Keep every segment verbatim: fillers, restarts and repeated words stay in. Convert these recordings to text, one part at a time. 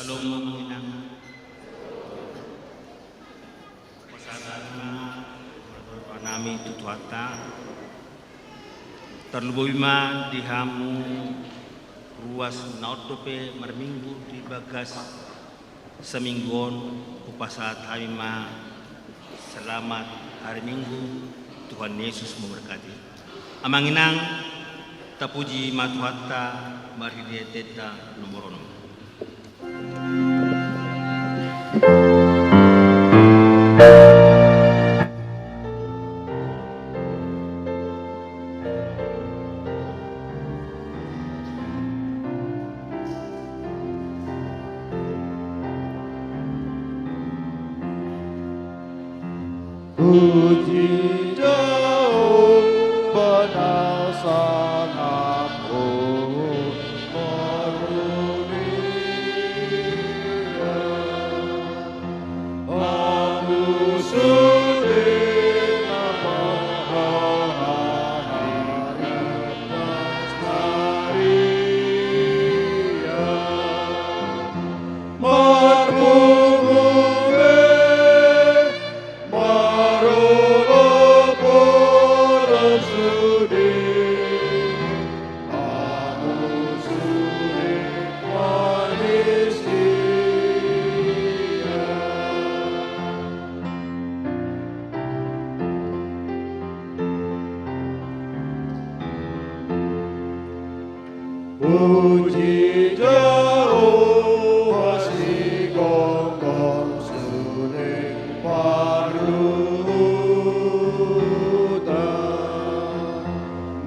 Shalom, Amang Inang. Pasahat ma rohanami tu Tuhanta. Tarlumobi ma di hamu ruas na on dope marminggu di bagas saminggu on, hupasahat hami ma selamat hari Minggu, Tuhan Yesus memberkati. Amang Inang, tapuji ma Tuhanta marhite-hitenta nomor onom. Puji Jahowa na sangap, o karunia. Amu sude na marhaharap lestari. Marpungu be, marolopolop sude, amu sude manis dia. Puji Jahowa, sigonggom sude parluhutan,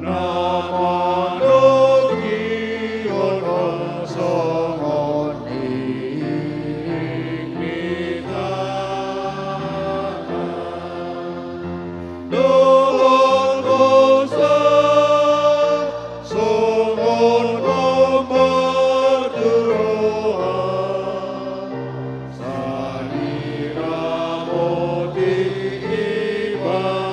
na manogihon ho songon ningning ni tano. Dohot hosa songon gombar tu roha, sai diramoti Ibana.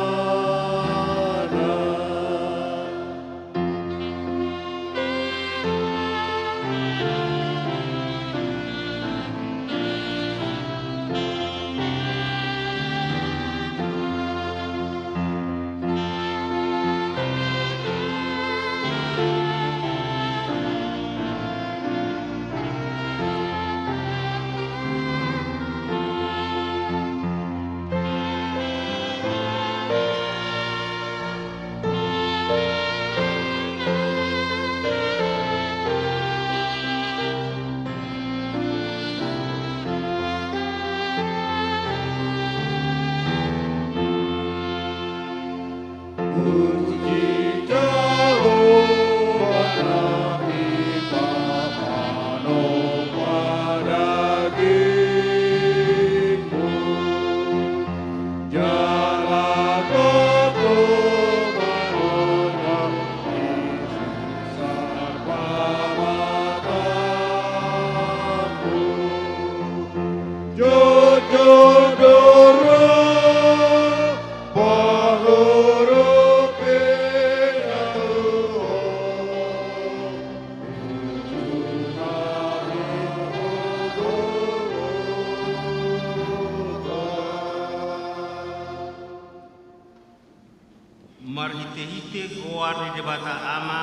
Marhitehite goar ni Debata Ama,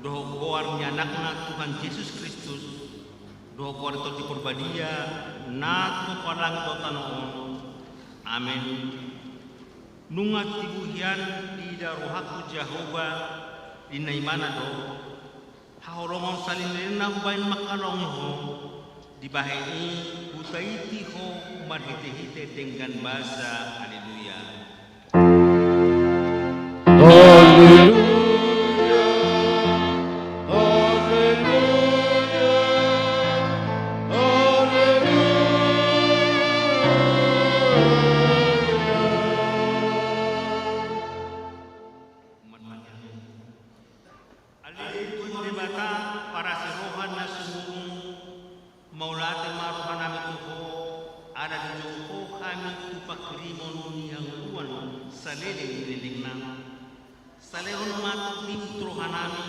dohot goar ni Anakna Tuhan Jesus Kristus, dohot goar ni Tondi Parbadia, na tumompa langit dohot tano on. Amen. Nunga tibu hian diida rohangku Jahowa, ninna Ibana do. Haholomon saleleng na hubahen mangkalongi ho, dibahen i hutaiti ho marhitehite denggan basa. Haleluya. Haleluya. Haleluya. Haleluya. Ale Tuhan Debata, parasi roha na sumurung, mauliate ma rohanami tu Ho, ala dijou Ho hami tu panghirimon ni hangoluan saleleng ni lelengna. Salehon ma tu Ho rohanami,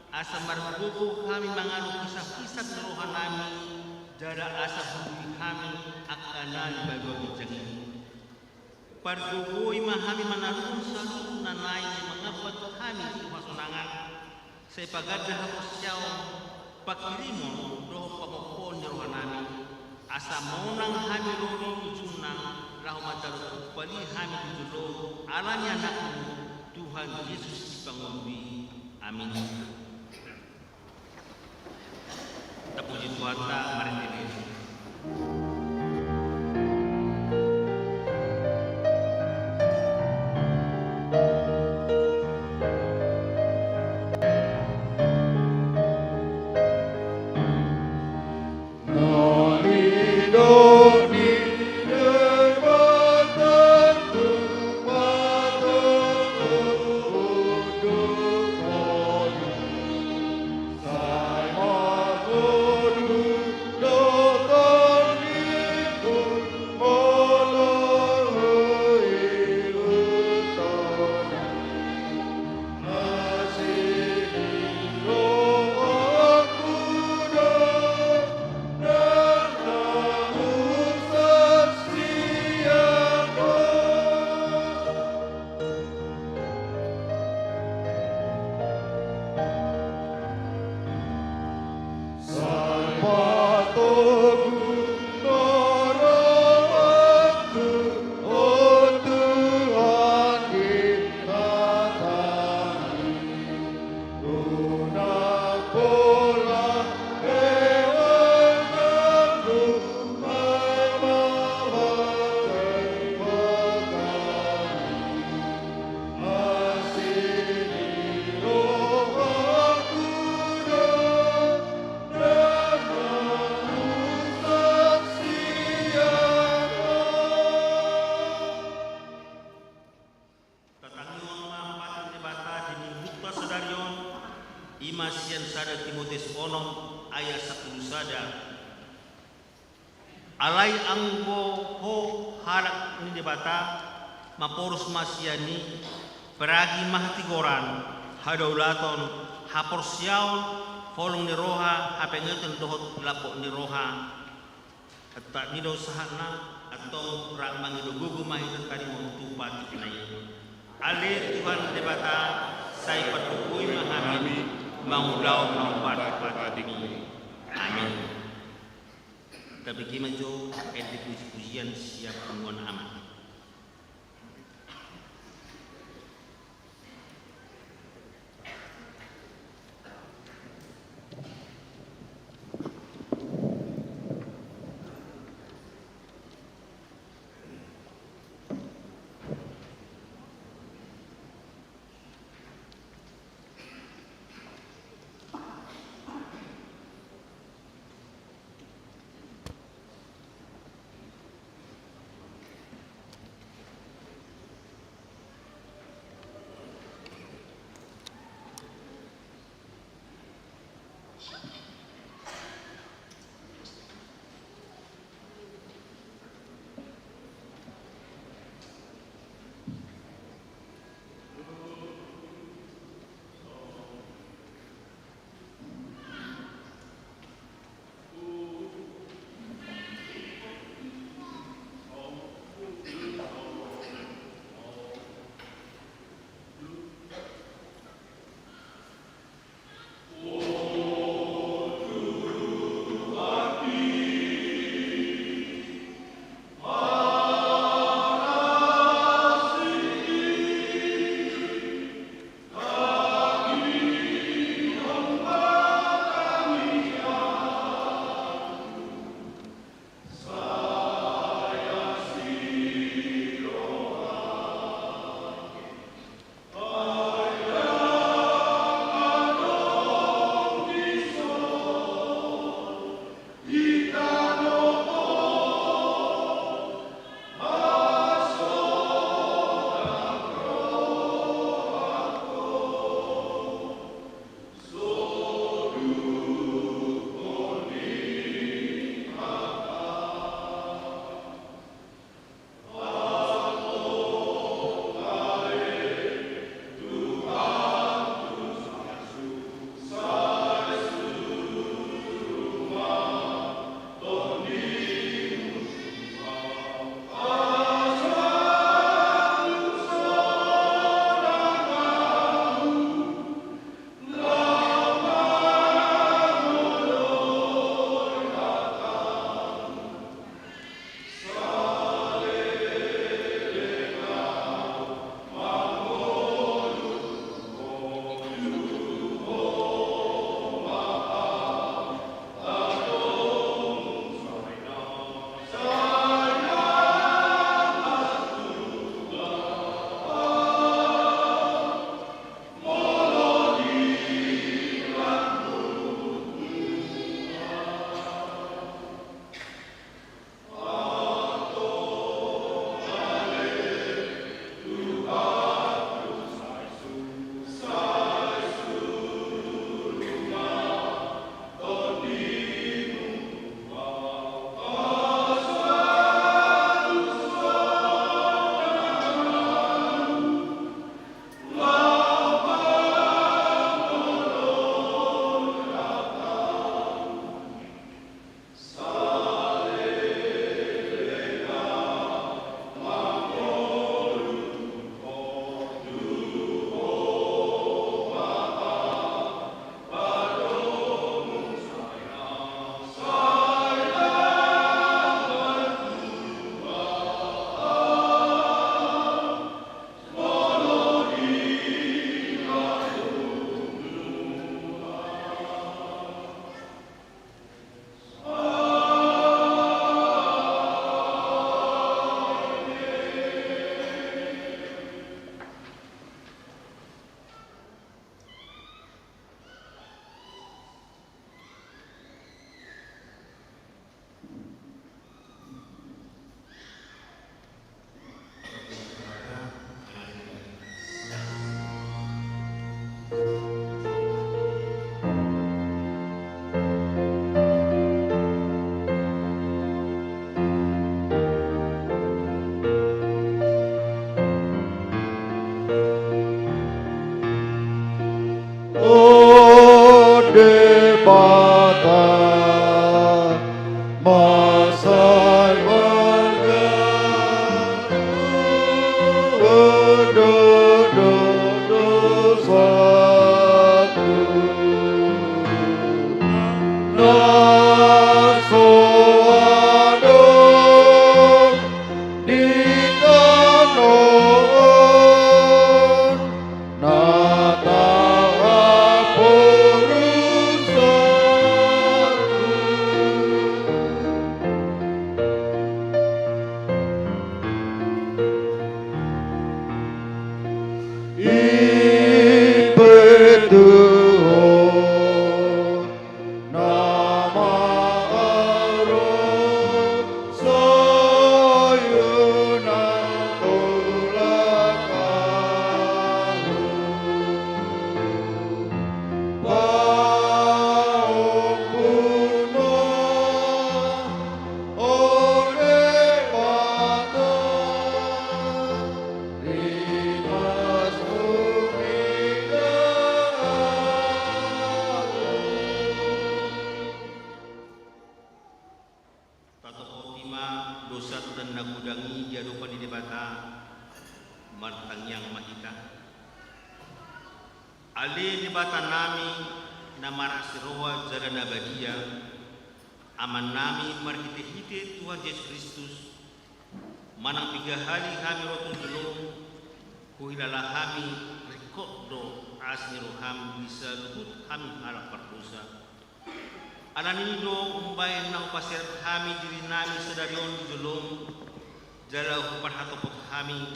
Asa margogo hami mangalusi hisap-hisap ni rohanami, jala asa bulului hami angka na di bagabaga ginjang i. Pargogoi ma hami manaluhon saluhut na naeng mangambat hami tu hasonangan, sai paganda haporseaon, pangkirimon dohot pamompoon ni rohanami, asa monang hami ro di ujungna, laho manjalo tumpal i hami di jolo, ala ni Anakmu, Tuhan Jesus Sipangolu i. Amin. Tapuji Tuhanta, mari diri. Tatangihon ma hata ni Debata di minggunta sadari on, i ma sian sada Timoteus onom ayat sampulu sada. Alai anggo ho halak ni Debata, maporus ma sian i, peragi ma hatigoran, hadaulaton, haporseaon, holong ni roha, hapengeton dohot lambok ni roha. Antong i do sahatna, antong rap mangido gogo ma hita taringot tu patikna i. Ale Tuhan Debata, sai pargogoi ma hami mangulahon na hombar tu patikmu. Amin. Tabege ma jo ende puji-pujian sian punguan amak. Na so adong di tano on, na tahaporusahon. I pe tu ho na maaroso, i nang tulak ahu. Pahompuna, o Debata, rimasmu mida ahu. Tatopoti ma dosanta na godang i di adopan ni Debata. Martangiang ma hita. Ale Debatanami na marasi roha jala na badia, Amannami marhitehite Tuhan Jesus Kristus, manang piga hali hami ro tu jolom, huhilala hami ringkot do asi ni roham di saluhut hami halak pardosa. Alani i do umbahen na hupaserep hami dirinami sadari on di jolom, jala huparhatopot hami,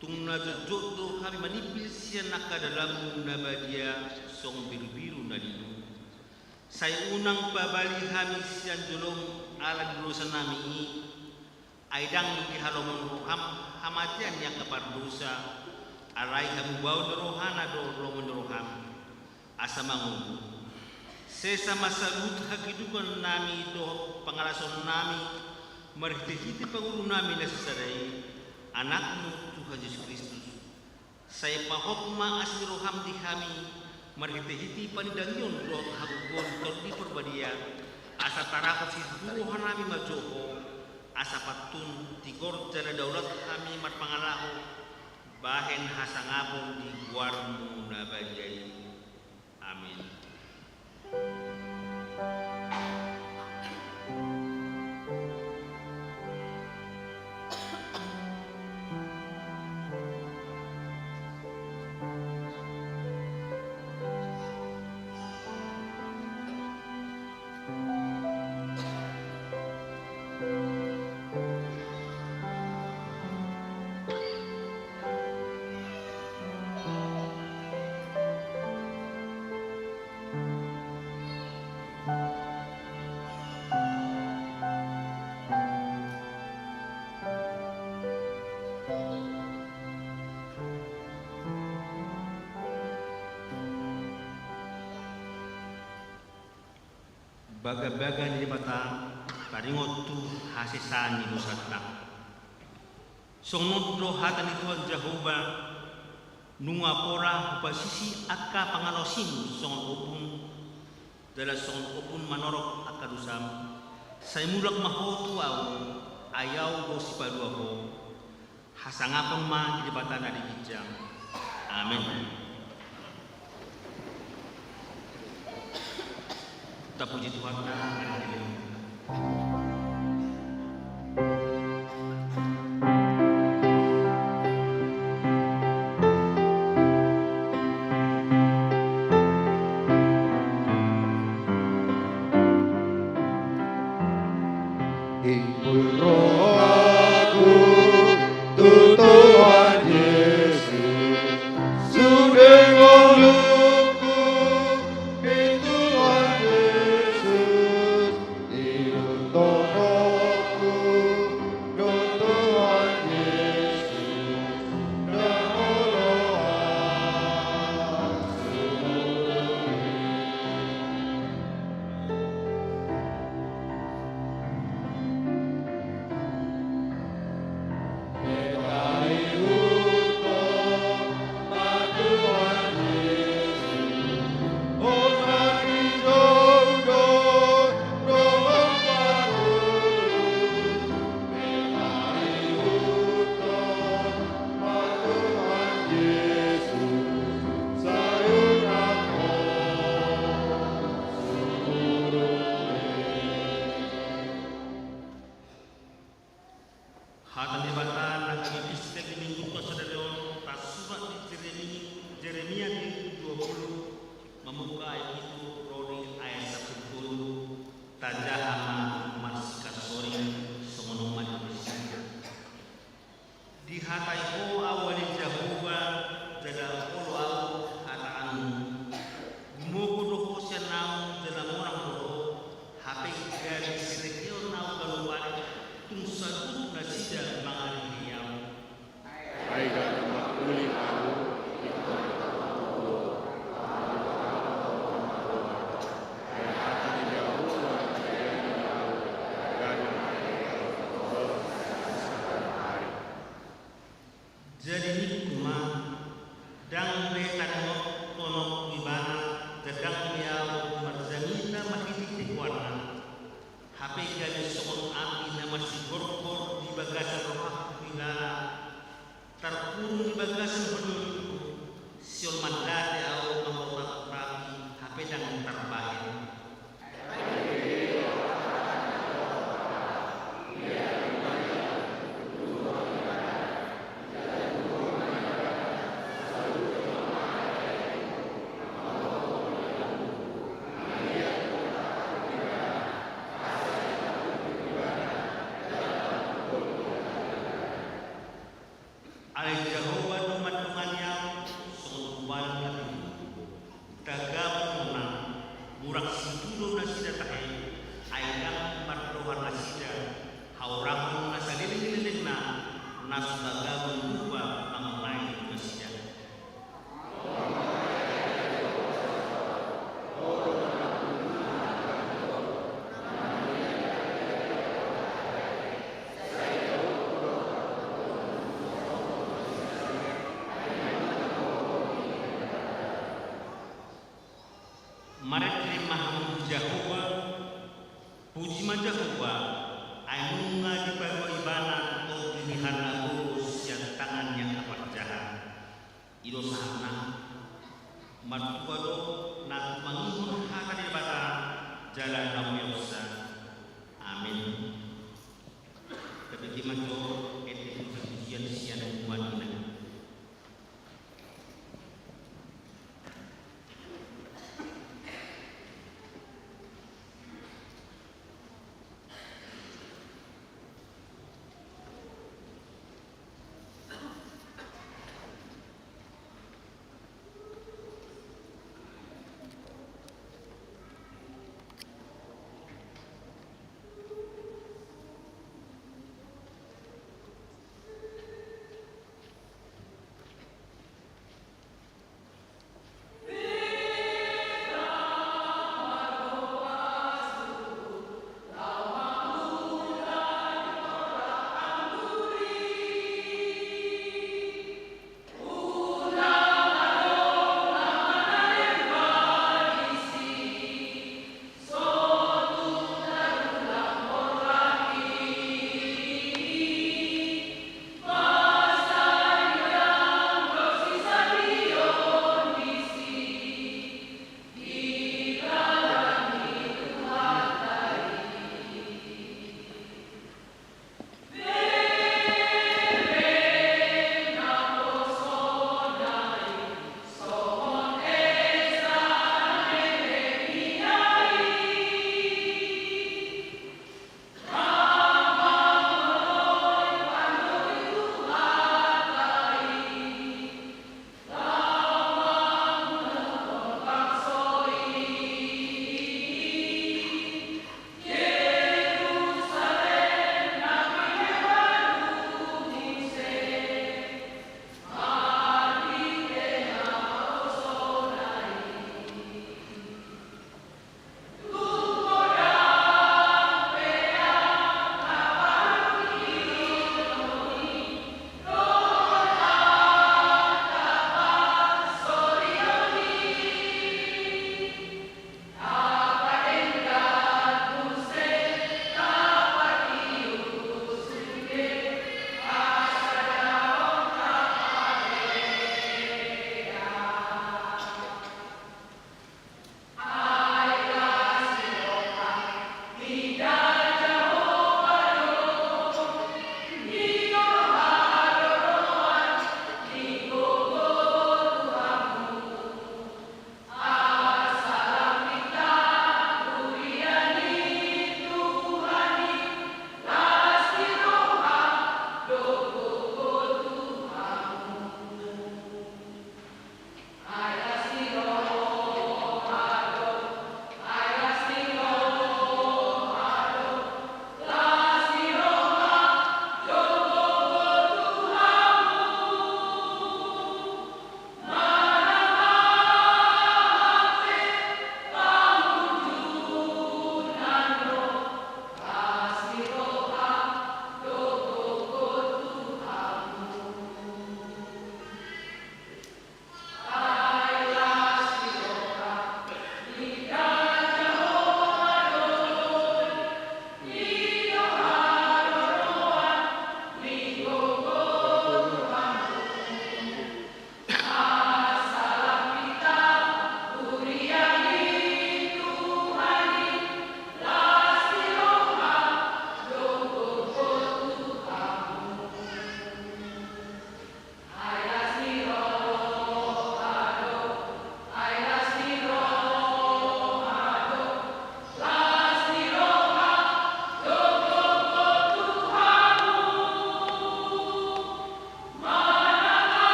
tung na jotjot do hami manimbil sian angka dalanmu na badia songon birubiru na lilo. Sai unang pabali hami sian jolom ala ni dosanami i, ai ndang dihalomohon roham hamatean ni angka pardosa, alai hamubaon ni rohana do lomo ni roham. Asa mangogo, sesa ma saluhut hagedukannami dohot pangalasonnami marhitehite pangolunami na sisada i, Anakmu Tuhan Jesus Kristus. Sai pahot ma asi ni roham di hami marhitehite panindangion dohot hagogoon ni Tondi Parbadia, asa tarapot situtu rohanami manjou Ho, asa pantun tigor jala daulat hami marpangalaho bahen hasangapon di goarmu na badia i. Amin. Bagabaga ni Debata, taringot tu hasesaan ni dosanta. Songon on do hata ni Tuhan Jahowa, nunga pola hupasisi angka pangalaosim songon ombun, jala songon ombun manorop angka dosam, sai mulak ma ho tu ahu, ai ahu do sipalua ho. Hasangapon ma di Debata na di ginjang. Amin. Tapuji Tuhanta. Ingkon rohaku tu Tuhan Jesus, sude ngolungku di Tuhan Jesus, ihuthon rohangku do Tuhan Jesus, na molo Hurang situtu do nasida tahe, ai ndang mardohar nasida haurahon na saleleng ni lelengna, na so tagamon lupa mangulahon tu nasida. Marende ma hamu tu Jahowa, puji ma Jahowa, ai nunga dipaboa ibana tondi ni harajaon sian tangan ni angka parjaha. I do sahatna. Martua do na tumangihon hata ni Debata jala na umpeopsa. Amin. Tabege ma jo ende ni parpujian sian Umat Ina.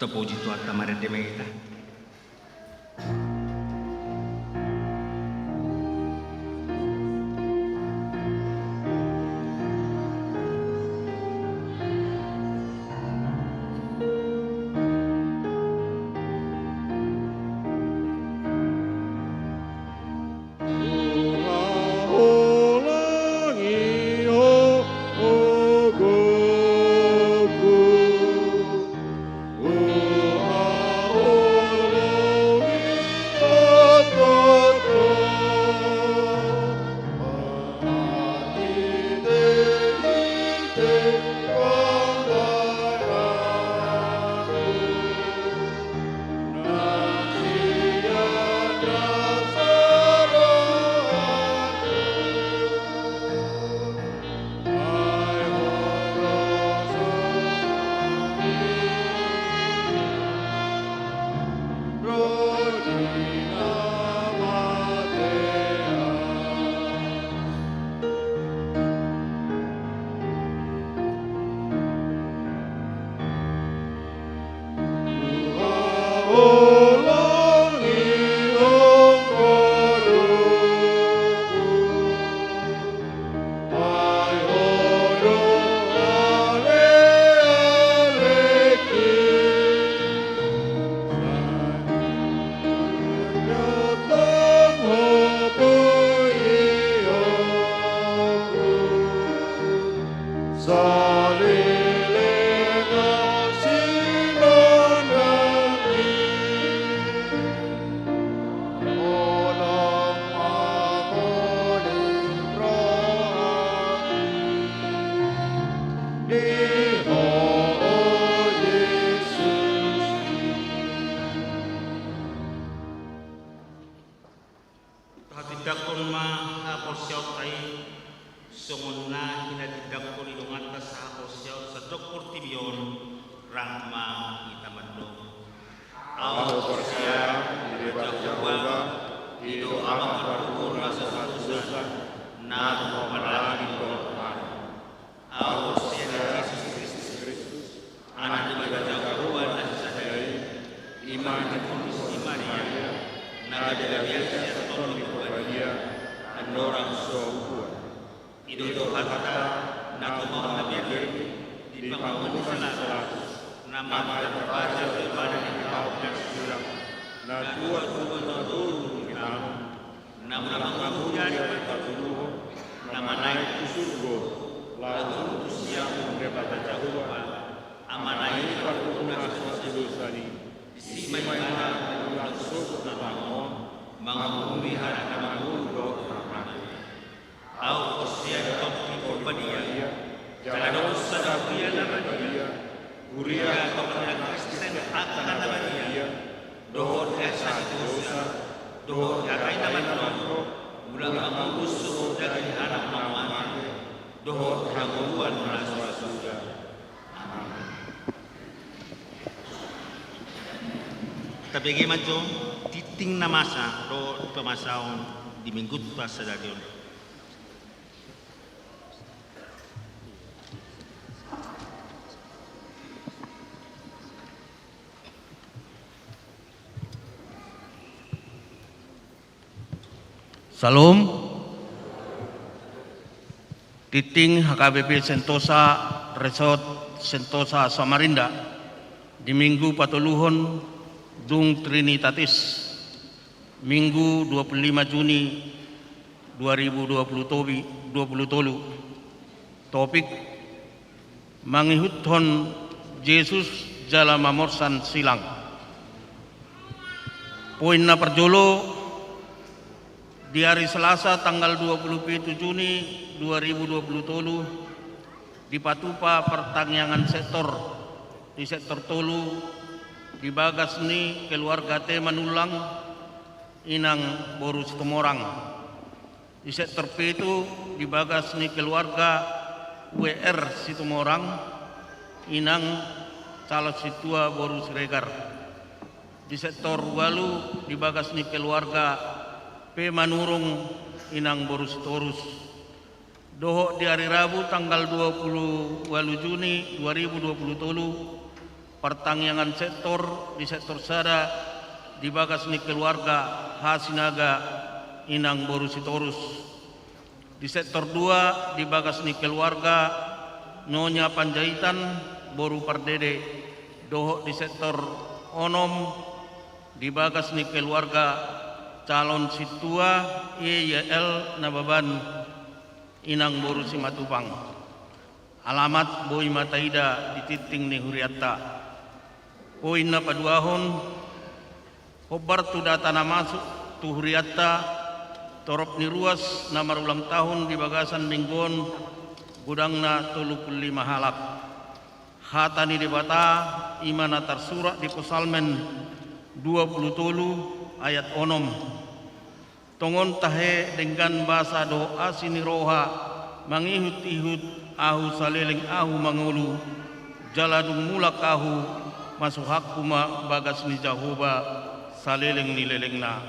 Tapuji Tuhanta, marende ma hita. Hatindangkon ma haporseaonta i, songon na hinatindangkon ni donganta sahaporseaon sandok portibi on. Rap ma hita mandok. Ahu porsea di Debata Jahowa, i do Ama parhumur na so hatudosan, na tumompa langit dohot tano. Ahu porsea di Jesus Kristus, Anak ni Debata Jahowa na sisada i, i ma na dipudus ni Maria, na gabe sian Tondi Porbadia, andorang so hubuan. I do Tuhanta, na tumangihon na bere, di panguhuman ni si Pilatus, na mate tarpajal tu ibana di hau na silang, na tuat tu bagasan toru di tano, na mula mangolu di ari patoluhon, na manaek tu surgo, laho tubu tu siamun Debata Jahowa, Amana i parhumur na so hatudosan i, disi ma ibana mangulahon sogot na tano on, manguhumi halak na mangolu dohot na mate. Ahu porsea di Tondi Porbadia, jala dohot sada huria na badia, huria tonga ni halak Kristen angka na badia, dohot di angka na dosa, dohot di angka na mandok, mula mangolu sogot daging ni halak na mate, dohot di hangoluan na so ra suda. Amen. Tabege ma jo tingting na masa dohot pamasaon di Mingguta sadari on. Syalom. Tingting H K B P Sentosa, Resort Sentosa Samarinda, di Minggu patoluhon dung Trinitatis, Minggu dua puluh lima Juni dua ribu dua puluh tobi, dua puluh tolu. Topik: Mangihuthon Jesus jala mamorsan silang. Poin na parjolo, di ari Selasa tanggal dua puluh pitu Juni dua ribu dua puluh tolu, dipatupa partangiangan sektor di sektor tolu, di bagas ni keluarga T Manullang, inang boru Situmorang. Di sektor pitu, di bagas ni keluarga W R Situmorang, inang calon sintua boru Siregar. Di sektor ualu, di bagas ni keluarga P Manurung, inang boru Sitorus. Dohot di ari Rabu tanggal dua puluh ualu Juni dua ribu dua puluh tolu, Partangiangan sektor, di sektor sada, di bagas ni keluarga Hasinaga, inang boru Sitorus. Di sektor dua, di bagas ni keluarga Nyonya Panjaitan, boru Pardede, dohot di sektor onom, di bagas ni keluarga calon sintua Y Y L Nababan, inang boru Simatupang. Alamat boi ma taida di tingting ni hurianta. Poin na paduahon, hombar tu data na masuk tu hurianta, torop ni ruas na marulang tahun di bagasan minggu on godangna tolu pulu lima halak. Hata ni Debata i ma na tarsurat di Psalmen dua pulu tolu ayat onom. Tongon tahe denggan basa dohot asi ni roha, mangihut-ihut ahu saleleng ahu mangolu, jala dung mulak ahu, masuhakku ma bagas ni Jahowa saleleng ni lelengna.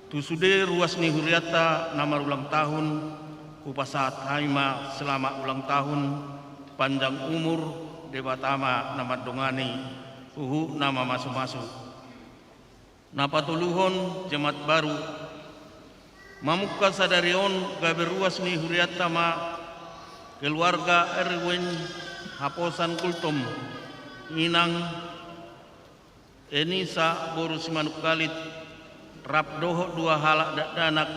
Tu sude ruas ni hurianta na marulang tahun, hupasahat hami ma selamat ulang tahun, panjang umur, Debata ma na mandongani, huhut na mamasu-masu. Na patoluhon, jemaat baru. Mamungka sadari on gabe ruas ni hurianta ma keluarga Erwin Haposan Gultom, inang Enisa boru Simanungkalit, rap dohot dua halak dakdanak,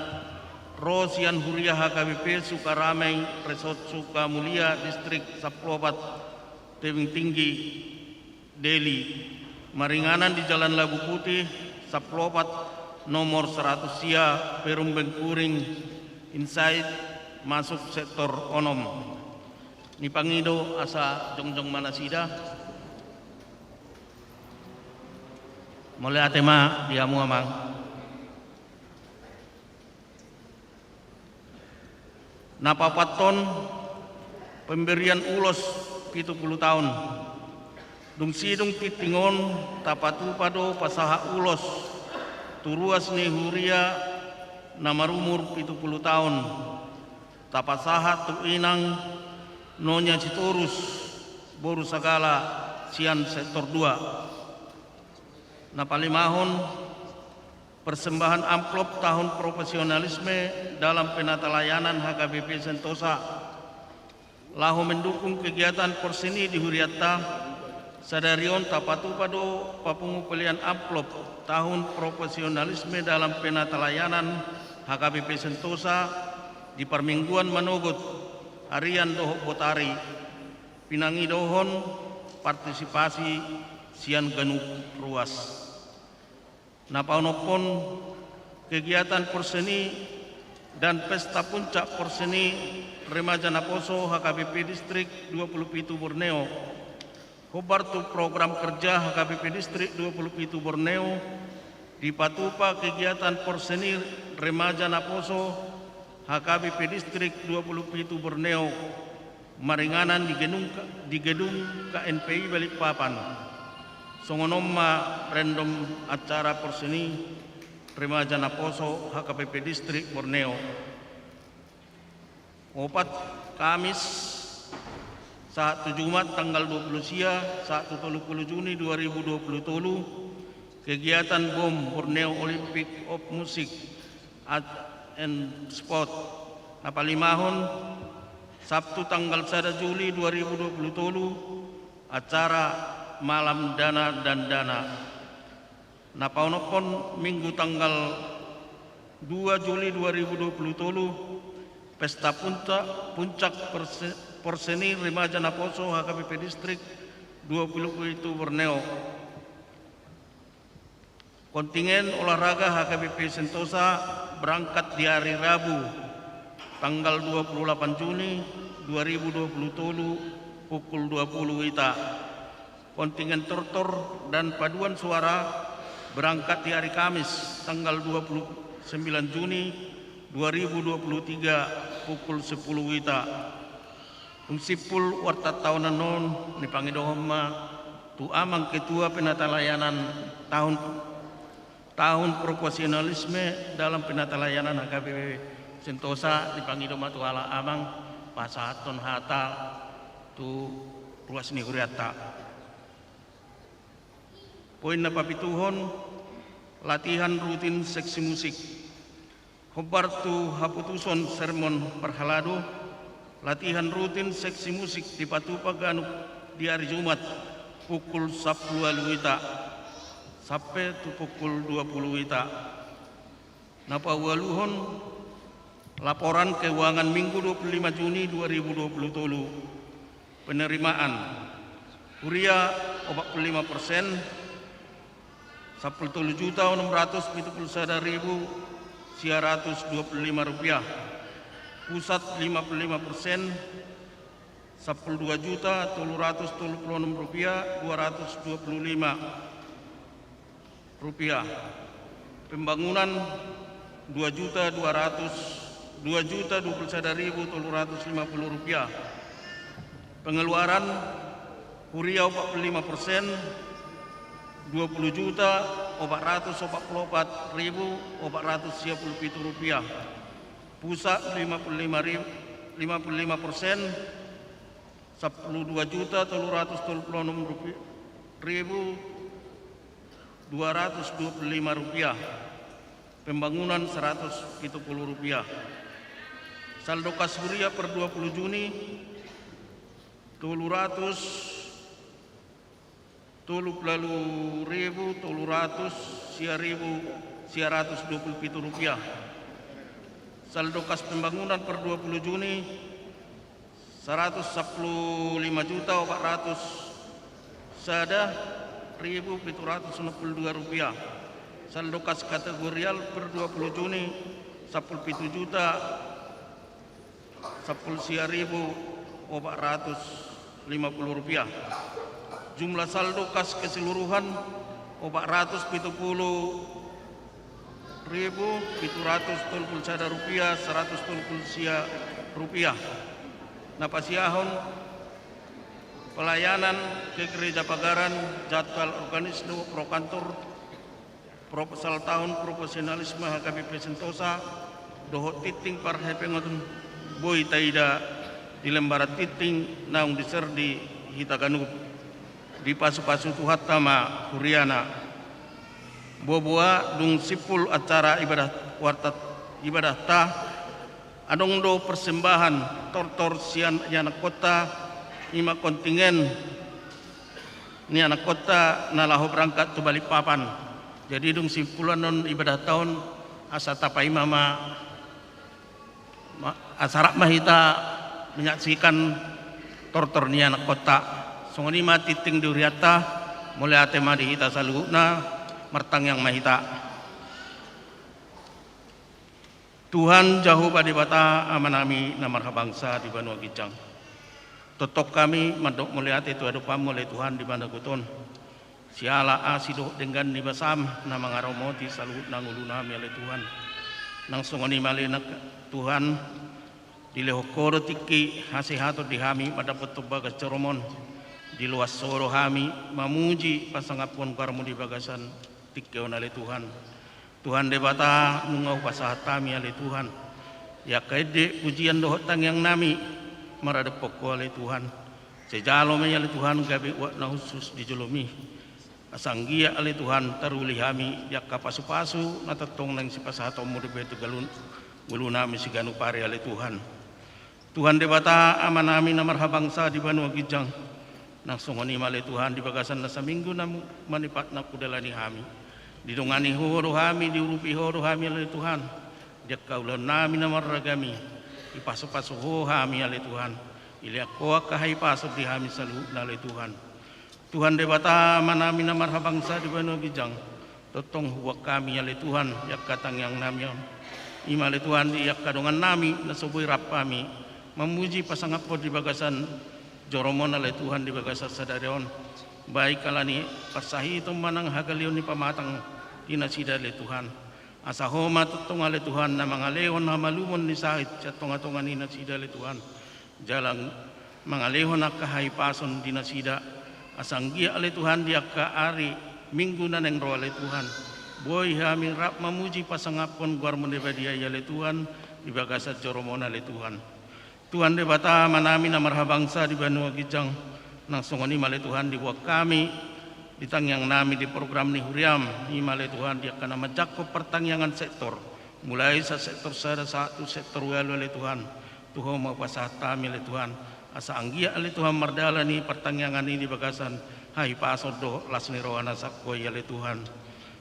ro sian huria H K B P Sukaramai, Resort Sukamulia, Distrik Sampulu Opat Tebing Tinggi, Deli, maringanan di Jalan Labu Putih, Sampulu Opat, nomor saratus sia, Perum Bengkuring, inside, masuk sektor onom. Nipangido asa jongjong ma nasida. Mauliate ma di hamu, amang. Na paopathon, pemberian ulos pitu pulu taon. Dung sidung tingting on, tapatupa do pasahat ulos tu ruas ni huria na marumur pitu pulu taon. Tapasahat tu inang Nyonya Sitorus, boru Sagala, sian sektor dua. Na palimahon, persembahan amplop tahun profesionalisme dalam penatalayanan H K B P Sentosa. Laho mendukung kegiatan porseni di hurianta, sadari on tapatupa do papungu pelean amplop tahun profesionalisme dalam penatalayanan H K B P Sentosa di parmingguan manogot, arian dohot botari, pinangidohon partisipasi sian ganup ruas. Na paonomhon, kegiatan porseni dan pesta puncak porseni remaja naposo H K B P Distrik dua pulu pitu Borneo. Hombar tu program kerja H K B P Distrik dua pulu pitu Borneo, dipatupa kegiatan porseni remaja naposo H K B P Distrik dua pulu pitu Borneo, maringanan di gedung, di gedung K N P I Balikpapan. Songon on ma random acara porseni remaja naposo H K B P Distrik Borneo. Opat, Kamis, sahat tu Jumat tanggal dua pulu sia, sahat tu tolu pulu Juni dua ribu dua pulu tolu, kegiatan BOM, Borneo Olympic of Music, Art and Sport. Na palimahon, Sabtu tanggal sada Juli dua ribu dua pulu tolu, acara Malam Dana dan Dana. Na paonomhon, Minggu tanggal dua Juli dua ribu dua pulu tolu, pesta puncak, puncak perse-, porseni remaja naposo H K B P Distrik dua pulu pitu Borneo. Kontingen olahraga H K B P Sentosa berangkat di hari Rabu, tanggal dua puluh delapan Juni dua ribu dua puluh tolu, pukul dua puluh WITA. Kontingen tortor dan paduan suara berangkat di hari Kamis, tanggal dua puluh sembilan Juni dua ribu dua puluh tiga, pukul sepuluh WITA. Dung simpul warta taonan on, nipangidohon ma tu amang ketua penatalayanan tahun, tahun profesionalisme dalam penatalayanan H K B P Sentosa, nipangido ma tu halak amang pasahathon hata tu ruas ni hurianta. Poin na papituhon, latihan rutin seksi musik. Hombar tu haputuson sermon parhalado, latihan rutin seksi musik dipatupa ganup di ari Jumat pukul sampulu ualu wita sampe tu pukul dua pulu wita. Na paualuhon, laporan keuangan Minggu dua pulu lima Juni dua ribu dua pulu tolu. Penerimaan: huria opat pulu lima persen, sampulu tolu juta onom ratus pitu pulu sada ribu sia ratus dua pulu lima rupiah. Pusat lima pulu lima persen, sampulu dua juta tolu ratus tolu pulu onom rupiah dua ratus dua pulu lima rupiah. Pembangunan dua juta dua ratus, dua juta dua pulu sada ribu tolu ratus lima pulu rupiah. Pengeluaran: huria opat pulu lima persen, dua pulu juta opat ratus opat pulu opat ribu opat ratus sia pulu pitu rupiah. Pusat lima pulu lima ribu, lima pulu lima persen, sampulu dua juta tolu ratus tolu pulu onom rupi-, ribu dua ratus dua pulu lima rupiah. Pembangunan seratus pitu pulu rupiah. Saldo kas huria per dua pulu Juni, tolu ratus tolu pulu ualu ribu tolu ratus sia ribu sia ratus dua pulu pitu rupiah. Saldo kas pembangunan per dua pulu Juni, saratus sampulu lima juta opat ratus sada ribu pitu ratus onom pulu dua rupiah. Saldo kas kategorial per dua pulu Juni, sampulu pitu juta sampulu sia ribu opat ratus lima pulu rupiah. Jumlah saldo kas keseluruhan, opat ratus pitu pulu ribu pitu ratus tolu pulu sada rupiah saratus tolu pulu sia rupiah. Na pasiahon: pelayanan ke Gereja Pagaran, jadwal organisme pro kantor, proposal taon, profesionalisme H K B P Sentosa, dohot tingting parhepengon boi taida di lembaran tingting naung diser di hita ganup. Dipasupasu Tuhanta ma huriana. Boa-boa dung simpul acara ibadah, warta ibadahta, adong do persembahan tortor sian ianakkonta, i ma kontingen ni anakkonta na laho berangkat tu Balikpapan. Jadi dung simpul annon ibadahta on, asa tapaima ma, ma, asa rap ma hita menyaksikan tortor ni anakkonta. Songon i ma tingting di hurianta, mauliate ma di hita saluhutna, martangiang ma hita. Tuhan Jahowa Debata, Amanami na marhabangsa di banua ginjang. Tongtong hami mandok mauliate tu adopanMu ale Tuhan di manogot on. Siala asi dohot denggan ni basaM na mangaramoti saluhutna ngolunami ale Tuhan. Nang songon i ma ale Tuhan, dilehon Ho do tingki hasehaton di hami mandapothon bagas joroMon. Diloas Ho do hami mamuji pasangaphon goarMu di bagasan tingki on ale Tuhan. Tuhan Debata, nunga hupasahat hami ale Tuhan, di angka ende pujian dohot tangiangnami maradophon Ho ale Tuhan. Sai jalo ma i ale Tuhan gabe uap na hushus di joloMi. Asa anggiat ale Tuhan taruli hami di angka pasupasu na tongtong naeng sipasahatonMu dope tu ngolunami siganup ari ale Tuhan. Tuhan Debata, Amanami na marhabangsa di banua ginjang, nang songon i ma ale Tuhan di bagasan na saminggu na manipatna hudalani hami. Didongani Ho do hami, diurupi Ho do hami ale Tuhan. Di angka ulaonnami na marragam i, dipasupasu Ho hami ale Tuhan. Dilehon Ho angka hahipason di hami saluhutna ale Tuhan. Tuhan Debata, Amanami na marhabangsa di banua ginjang, tongtong huboan hami ale Tuhan di angka tangiangnami on. I ma ale Tuhan di angka dongannami na so boi rap hami mamuji pasangaphon di bagasan joroMon ale Tuhan di bagasan sadari on. Baik ala ni parsahiton manang hagaleon ni pamatang di nasida ale Tuhan. Asa Ho ma tongtong ale Tuhan na mangalehon hamalumon ni sahit sian tongatonga ni nasida ale Tuhan. Jala mangalehon angka hahipason di nasida, asa anggiat ale Tuhan di angka ari Minggu na naeng ro ale Tuhan, boi hami rap mamuji pasangaphon goarMu na badia i ale Tuhan, di bagasan joroMon ale Tuhan. Tuhan Debata, Amanami na marhabangsa di banua ginjang, nang songon i ma ale Tuhan diboan hami di tangiang nami di program ni huriam, ima ale Tuhan di angka na manjangkon partangiangan sektor, mulai sian sektor sada sahat tu sektor ualu ale Tuhan, tu Ho ma hupasahat hami ale Tuhan, asa anggiat ale Tuhan mardalan i partangiangan i di bagasan hahipason dohot las ni roha na sangkoi ale Tuhan.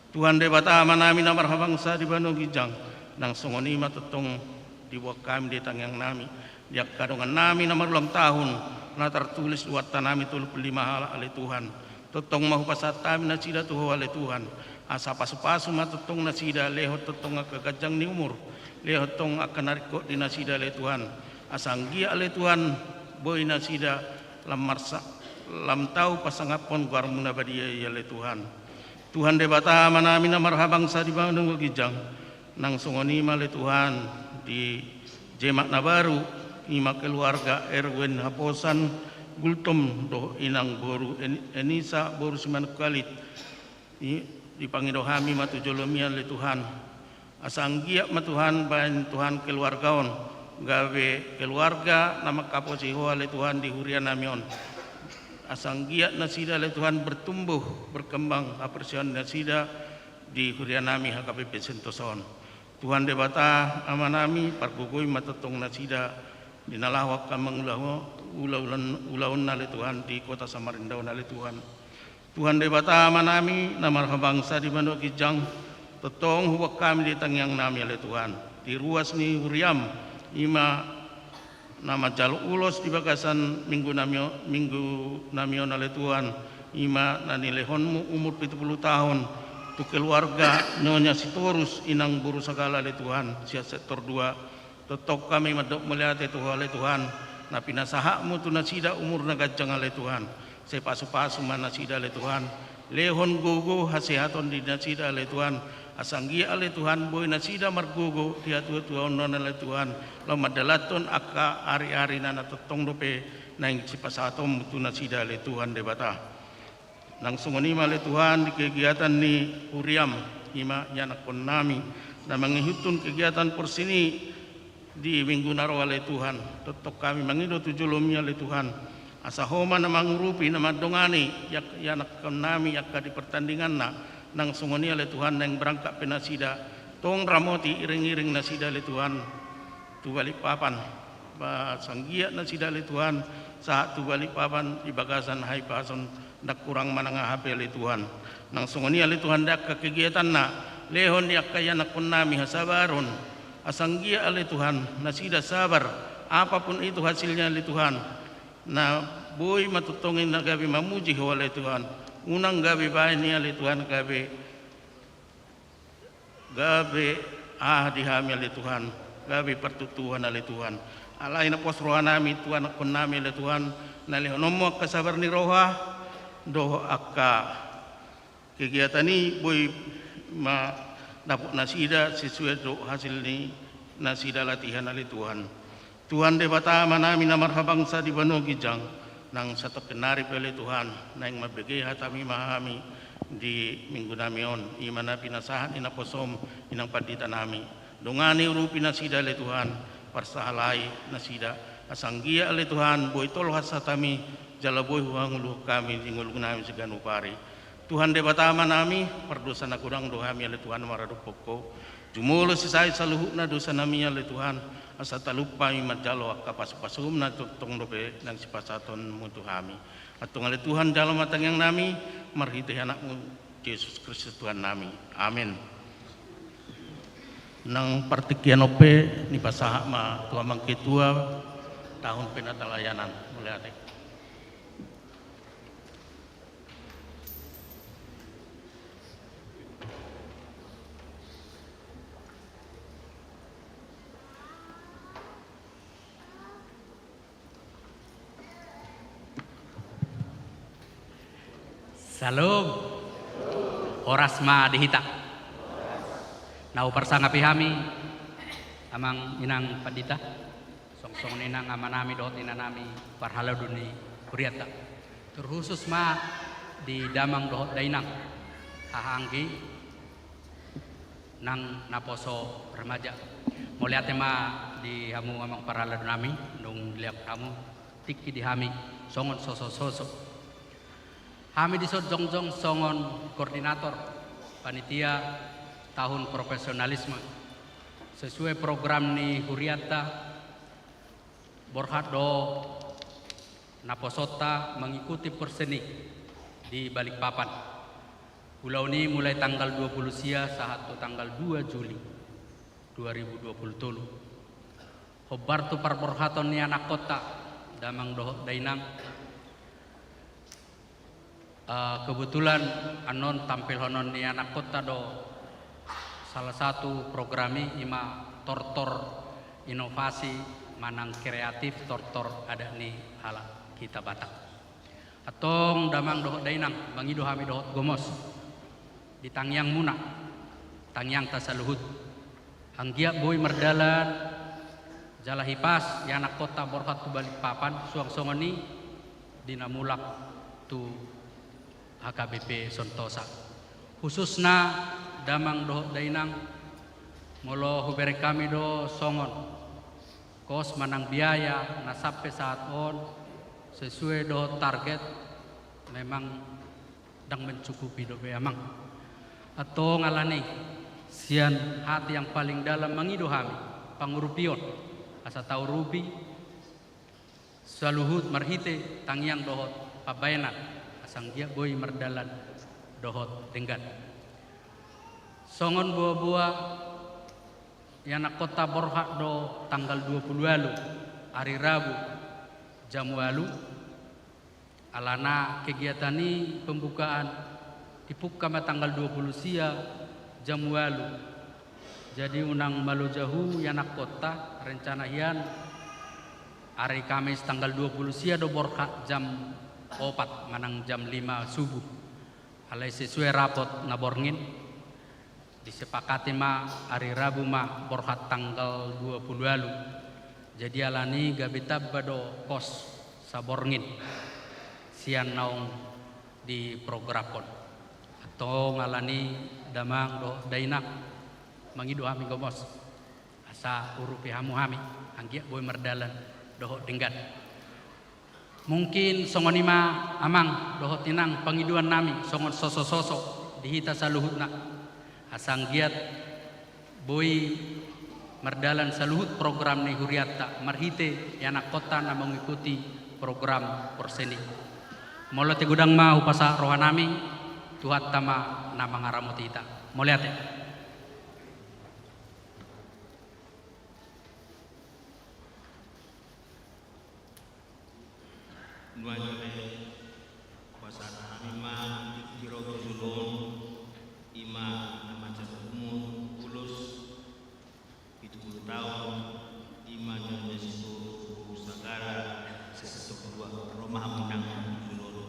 Tuhan Debata Amanami na marhabangsa di banua ginjang, nang songon i ma tongtong diboan hami di tangiang nami, di angka dongan nami na marulang tahun, na tartulis di huta nami tolu pulu lima halak ale Tuhan. Tongtong ma hupasahat hami nasida tu Ho ale Tuhan, asa pasupasu ma tongtong nasida, lehon tongtong angka ganjang ni umur, lehon tongtong angka na ringkot di nasida ale Tuhan, asa anggiat ale Tuhan boi nasida lam marsa, lam tau pasangaphon goarmu na badia i ale Tuhan. Tuhan Debata Amanami na marhabangsa di banua ginjang, nang songon i ma ale Tuhan di jemak na baru, ima keluarga Erwin Haposan Gultom dohot inang boru En-, Enisa boru Simanungkalit, i, dipangido hami ma tu jolomi ale Tuhan, asa anggiat ma Tuhan baen Tuhan keluarga on gabe keluarga na mangkaposi Ho ale Tuhan di huria nami on. Asa anggiat nasida ale Tuhan bertumbuh, berkembang haporseaon nasida di huria nami H K B P Sentosa on. Tuhan Debata Amanami, pargogoi ma tongtong nasida di na laho angka mangula ulaon, ulaonna ale Tuhan di kota Samarinda on ale Tuhan. Tuhan Debata Amanami na marhabangsa di banua ginjang, tongtong huboan hami di tangiang nami ale Tuhan, di ruas ni huriam, ima na manjalo ulos di bagasan minggu nami o-, minggu nami on ale Tuhan, ima na nilehonmu umur pitu pulu tahun tu keluarga Nyonya Sitorus inang boru Sagala ale Tuhan, sian sektor dua. Tongtong hami mandok mauliate tu Ho ale Tuhan, na pinasahatmu tu nasida umur na ganjang ale Tuhan. Sai pasupasu ma nasida ale Tuhan, lehon gogo hasehaton di nasida ale Tuhan, asa anggiat ale Tuhan boi nasida margogo di hatuatuaon on ale Tuhan, laho mandalanhon angka ariarina na tongtong dope naeng sipasahatonmu tu nasida ale Tuhan Debata. Nang songon i ma ale Tuhan di kegiatan ni huriam, ima ianakkonnami na mangihuthon kegiatan porsini di minggu na ro ale Tuhan. Tongtong hami mangido tu jolomi ale Tuhan, asa Ho ma na mangurupi, na mandongani iak-, ianakkonnami angka di pertandinganna. Nang songon i ale Tuhan naeng berangkat pe nasida, tong ramoti iring-iring nasida ale Tuhan tu Balikpapan. Ba, asa anggiat nasida ale Tuhan sahat tu Balikpapan di bagasan hahipason, ndang kurang manang aha pe ale Tuhan. Nang songon i ale Tuhan di angka kegiatanna, lehon di angka ianakkonnami hasabaron. Asa anggiat ale Tuhan nasida sabar, apapun itu hasilnya ale Tuhan, na boi ma tongtong i na gabe mamuji Ho ale Tuhan. Unang gabe baen i ale Tuhan gabe gabe aha di hami ale Tuhan, gabe partuktuhan ale Tuhan. Alai na pos rohanami tu ianakkonnami ale Tuhan, na lehononmu angka sabar ni roha dohot angka kegiatan i boi ma dapot nasida sesuai dohot hasil ni nasida latihan ale Tuhan. Tuhan Debata Amanami na marhabangsa di banua ginjang, nang satongkin nari pe ale Tuhan, naeng mambege hatami ma hami di minggu nami on, ima na pinasahat ni naposom, inang pandita nami. Dongani, urupi nasida ale Tuhan, parsahalai nasida, asa anggiat ale Tuhan boi tolhas hatami, jala boi huhangoluhon hami di ngolu nami siganup ari. Tuhan Debata Amanami, pardosa na godang do hami ale Tuhan maradophon Ho. Jumolo sisai saluhutna dosanami ale Tuhan, asa talup hami manjalo angka pasupasum na tongtong dope naeng sipasahatonmu tu hami. Antong ale Tuhan jalo ma tangiangnami, marhite Anakmu Jesus Kristus Tuhannami. Amin. Nang partingkian on pe nipasahat ma tu amang ketua, tahun penatalayanan. Mauliate. Syalom. Horas ma di hita. Na huparsangapi hami, amang inang pandita. Songon i nang amanami dohot inanami parhalado ni hurianta. Terkhusus ma di damang dohot dainang, haha anggi nang naposo remaja. Mauliate ma di hamu amang parhaladonami, dung dilehon hamu tingki di hami songon sosososo. Hami dison jongjong songon koordinator panitia tahun profesionalisme. Sesuai program ni hurianta, borhat do naposonta mengikuti porseni di Balikpapan. Ulaon i mulai tanggal dua puluh sia sahat tu tanggal dua Juli dua ribu dua puluh tolu. Hombar tu parborhaton ni anakkonta, damang dohot dainang. Eh, kebetulan annon tampilhonon ni anakkonta do salah satu program i, ima tortor inovasi manang kreatif tortor adat ni halak hita Batak. Antong damang dohot dainang, mangido hami dohot gomos di tangiangmuna, tangiangta saluhut. Anggiat boi mardalan jala hipas ianakkonta borhat tu Balikpapan, suang songon i di na mulak tu H K B P Sontosa. Khususna damang dohot dainang, molo hubereng hami do songon kos manang biaya na sampe saat on sesuai dohot target, memang ndang mencukupi dope, amang. Antong alani, sian hati yang paling dalam mangido hami pangurupion, asa taurupi saluhut marhite tangiang dohot pambahenan, asa anggiat boi mardalan dohot denggan. Songon boa-boa, ianakkonta borhat do tanggal dua puluh ualu, ari Rabu, jam ualu. Alana kegiatan i pembukaan dipungka ma tanggal dua puluh sia jam ualu. Jadi unang malo jahu ianakkonta, rencana hian ari Kamis tanggal dua puluh sia do borhat jam opat manang jam lima subuh. Alai sesuai rapot na borngin, disepakati ma ari Rabu ma borhat tanggal dua puluh ualu. Jadi alani gabe tamba do kos saborngin sian naung diprogramhon. Antong alani damang dohot dainang, mangido hami gomos, asa urupi hamu hami, anggiat boi mardalan dohot denggan. Mungkin songon i ma, amang dohot inang, pangidoan nami songon soso-soso di hita saluhutna, asa anggiat boi mardalan saluhut program ni hurianta marhite ianakkonta na mengikuti program porseni. Molo ate godang ma hupasahat roha nami, Tuhanta ma na mangaramoti hita. Mauliate. Nuaeng pe, pasahat hami ma tingki ro tu jolo on, ima na mansai umur ulos pitu pulu taon, ima na sitolu boru sagala, sesa tolu dua, ro ma hamu nang tu jolo on.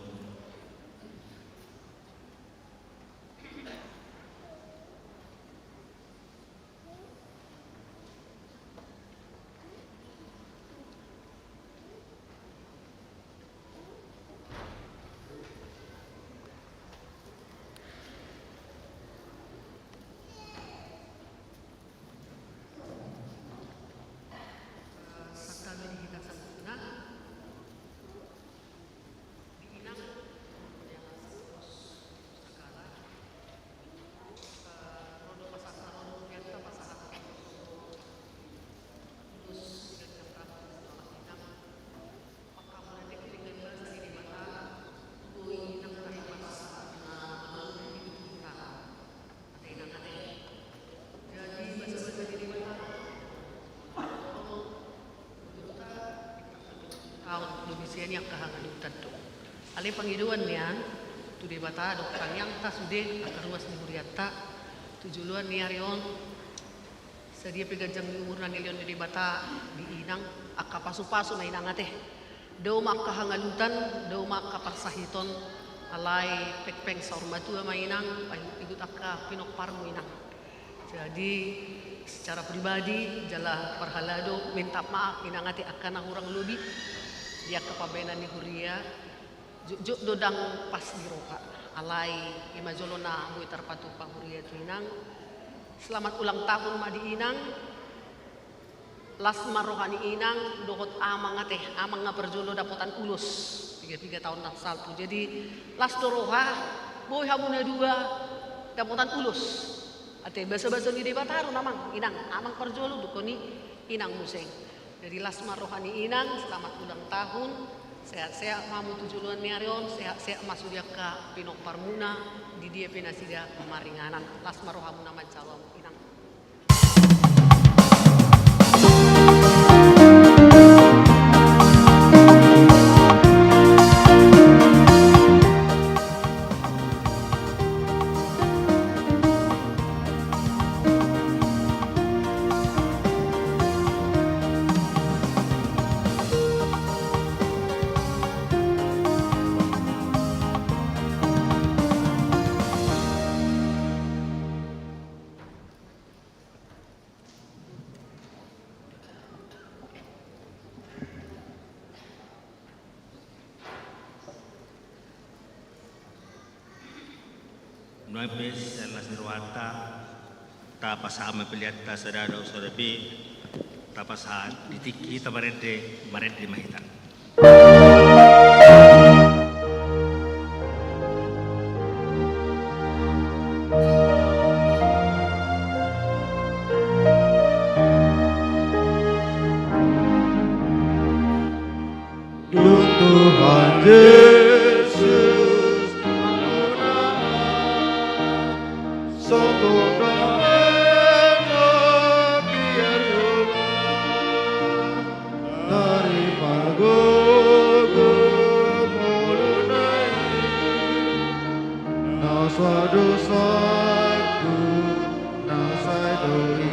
Au, lobi sian i angka hangalutan do. Alai pangidoan nian tu Debata dohot tangiangta sude angka ruas ni hurianta, tu joloan ni ari on, sadia pe ganjang ni umur na nilehon ni Debata di inang, angka pasu-pasu ma inang ate. Dao ma angka hangalutan, dao ma angka parsahiton, alai pengpeng saur matua ma inang, paihut-ihut angka pinomparmu inang. Jadi, secara pribadi, jala parhalado, minta maaf inang ate angka na hurang lobi di angka pambahenan ni huria, jotjot do ndang pas di roha. Alai, ima jolo na boi tarpatupa huria tu inang. Selamat ulang tahun ma di inang. Las ma roha ni inang dohot amang ate, amang nga parjolo dapotan ulos. Piga taon na salpu. Jadi las do roha, boi hamu na dua dapotan ulos. Ate, basabasa ni Debata do, amang, inang, amang parjolo, dungkon i inang muse. Jadi las ma roha ni inang, selamat ulang tahun. Sehat-sehat ma hamu tu joloan ni ari on, sehat-sehat ma sude angka pinomparmuna, di dia pe nasida maringanan. Las ma rohamuna manjalo, inang. Nuaeng pe sian las ni rohanta, tapasahat ma peleanta sada dohot sada be, tapasahat di tingki hita marende, marende ma hita. Dung Tuhan Jesus mangonaan, sotung dame na biar jolma, taripar gogo ngoluna i, na sadosangku na sai do i.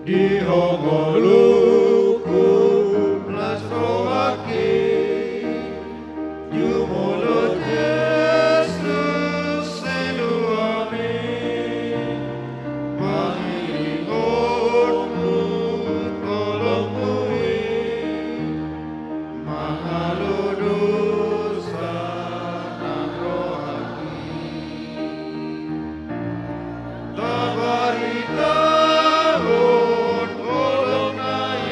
Di ho ngolungku, las rohangki, jumolo Jesus siluami, pangiringonmu tolongmu i, mangalo dosa nang rohangki. Tabaritahon holongna i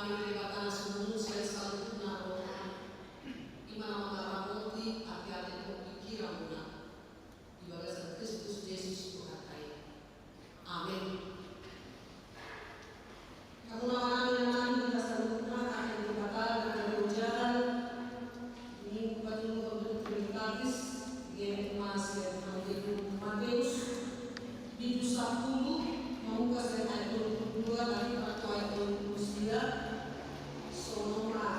Debata na sumurung sian saluhutna roha, i ma na mangaramoti ateate dohot pingkiranmuna di bagasan Kristus Jesus Tuhanta i. Amen. Hamu na manami, inanami, di bagasan roha, ateate Debata na gabe jalan di Minggu patolu on, Trinitatis, di Injil sian Santo Mateus, bindu sampulu, mamungka sian ayat dua pulu dua, tadi tu ayat dua pulu sia, songon on ma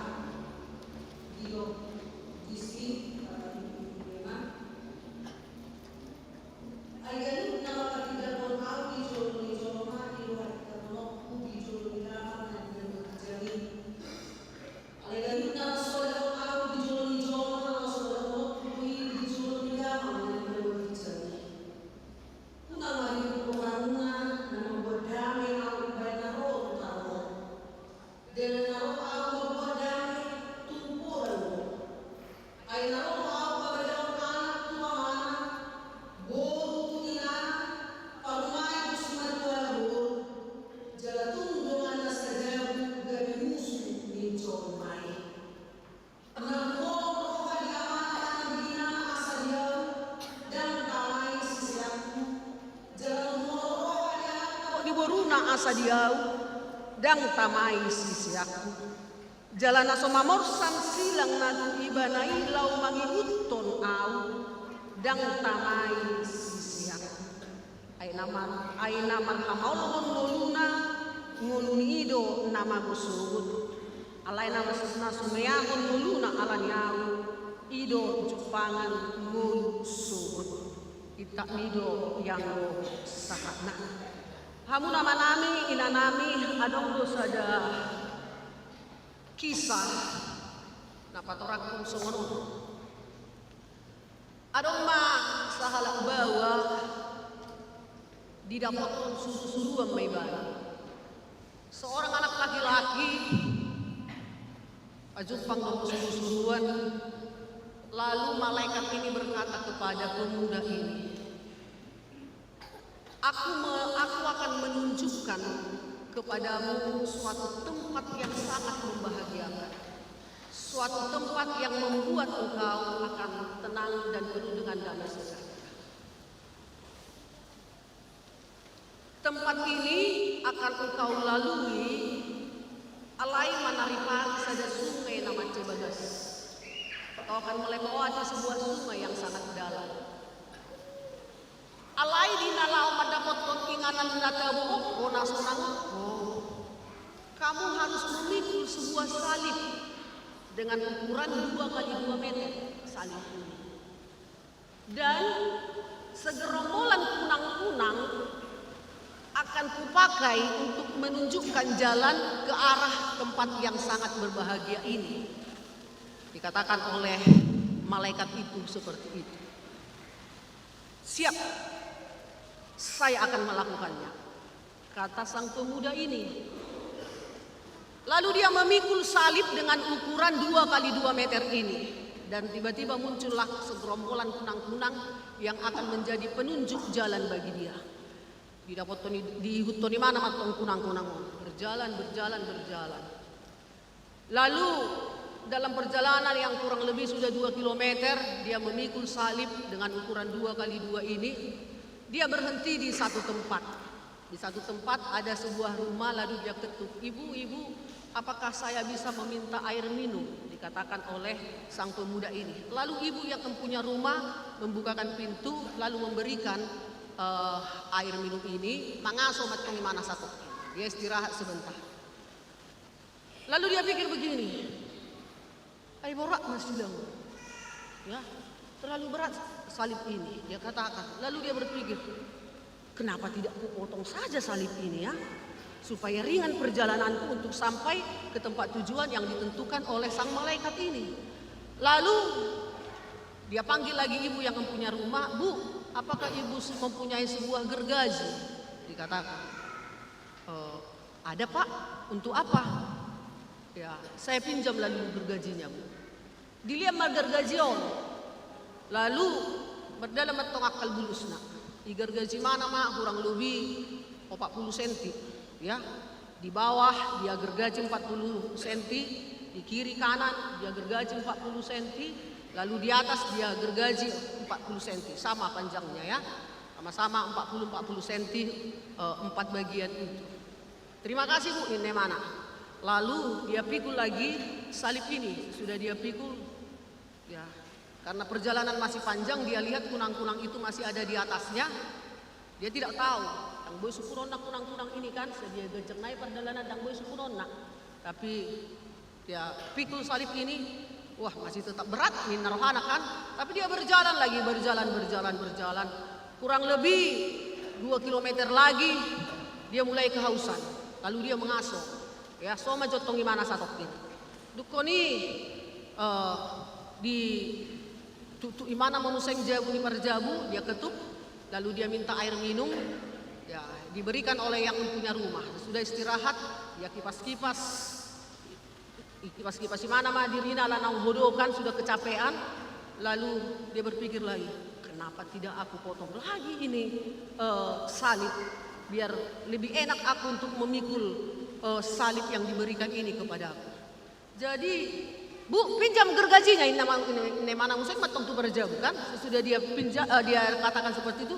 didok disi, eh, di buku memang. Ai ganup na manghatindanghon Ahu di jolo ni jolma, i do hatindanghononku di jolo ni Damang na di banua ginjang i. Ai ganup na manghatindanghon Ahu di jolo ni jolma, manghatindanghononku do i di jolo ni Damang na di banua ginjang i. Unang ma didok rohamuna na mambuat dame Ahu umbahen na ro tu tano on. Jala na ro Ahu mambuat dame, tung pola do. Ai na ro do Ahu pagadahon anak tu amana, boru tu inana, parumaen tu simartua na boru, jala tung dongan na sajabu gabe musu ni jolma i. Unang holong roha ni amana manang di inana asa di Ahu, ndang tama i siseanku. Jala unang holong roha ni anakna dohot di boruna asa di Ahu, ndang tama i siseanku. Jala na so mamorsan silang na tu ibana i laho mangihuthon Ahu, ndang tama i siseanku. Ai na mar-, ai na marhamaolhon ngoluna, ngolu ni i do na mago sogot. Alai na mas-, na sumeahon ngoluna ala ni Ahu, i do jumpangan ngolu sogot. Intap ni i do ianggo sahatna. Hamu na manami, inanami, adong do sada kisah na patorangkon songon on. Adong ma sahalak baoa didapothon surusuruan ma ibana. Seorang anak laki-laki, pajumpang dohot surusuruan, lalu malaikat ini berkata kepada pemuda ini, Aku me-, aku akan menunjukkan kepadamu suatu tempat yang sangat membahagiakan, suatu tempat yang membuat engkau akan tenang dan penuh dengan damai sejahtera. Tempat ini akan engkau lalui, alai manaripari sada sungai na mansai bagas. Kau akan melewati sebuah sungai yang sangat dalam. Alai di na laho mandapothon inganan na tabo on, na sonang on, kamu harus memikul sebuah salib dengan ukuran dua kali dua meter salib ini. Dan segerombolan kunang-kunang akan kupakai untuk menunjukkan jalan ke arah tempat yang sangat berbahagia ini, dikatakan oleh malaikat itu seperti itu. Siap, saya akan melakukannya, kata sang pemuda ini. Lalu dia memikul salib dengan ukuran dua kali dua meter ini. Dan tiba-tiba muncullah segerombolan kunang-kunang yang akan menjadi penunjuk jalan bagi dia. Didapothon i, diihuthon ibana ma tong kunang-kunang on. Berjalan, berjalan, berjalan. Lalu, dalam perjalanan yang kurang lebih sudah dua kilometer, dia memikul salib dengan ukuran dua kali dua ini. Dia berhenti di satu tempat. Di satu tempat ada sebuah rumah, lalu dia ketuk, "Ibu, ibu, apakah saya bisa meminta air minum?" dikatakan oleh sang pemuda ini. Lalu ibu yang empunya rumah membukakan pintu, lalu memberikan, eh, air minum ini, mangaso ma tong ibana satok. Dia istirahat sebentar. Lalu dia pikir begini, "Ai borat ma silang, ya, terlalu berat salib ini," dia katakan. Lalu dia berpikir, "Kenapa tidak kupotong saja salib ini, ya, supaya ringan perjalananku untuk sampai ke tempat tujuan yang ditentukan oleh sang malaikat ini." Lalu dia panggil lagi ibu yang empunya rumah, "Bu, apakah ibu se-, mempunyai sebuah gergaji?" dikatakan. "Eh, ada, Pak. Untuk apa?" "Ya, saya pinjam lalu gergajinya, Bu." Dilehon ma gergaji on. Lalu mardalan ma tong angkal bulusna. Igergaji ibana ma hurang lobi opat pulu senti, ya. Di bawah dia gergaji empat puluh senti, di kiri kanan dia gergaji empat puluh senti, lalu di atas dia gergaji empat puluh senti, sama panjangnya, ya. Sama-sama empat puluh, empat puluh senti, eh, empat bagian itu. "Terima kasih, Bu," ninna imana. Lalu dia pikul lagi salib ini. Sudah dia pikul, ya, karena perjalanan masih panjang, dia lihat kunang-kunang itu masih ada di atasnya. Dia tidak tahu. Ndang boi sungkunonna kunang-kunang ini kan, sian dia ganjang nai pardalanan, ndang boi sungkunonna. Tapi dia pikul salib ini, wah, masih tetap berat, ninna rohana kan. Tapi dia berjalan lagi, berjalan, berjalan, berjalan. Kurang lebih dua kilometer lagi, dia mulai kehausan. Lalu dia mengaso. Ya, so ma jo tong imana satongkin. Dungkon i, eh, di tu, tu imana ma muse jabu ni parjabu, dia ketuk, lalu dia minta air minum, ya, diberikan oleh yang punya rumah. Sudah istirahat, dia kipas-kipas, kipas-kipas imana ma dirina ala naung hodok kan, sudah kecapean, lalu dia berpikir lagi, "Kenapa tidak aku potong lagi ini, eh, salib, biar lebih enak aku untuk memikul, eh, salib yang diberikan ini kepadaku." Jadi, "Bu, pinjam gergajinya," ninna ma-, ninna imana muse ma tong tu parjabu kan. Sesudah dia pinja-, eh, dia katakan seperti itu,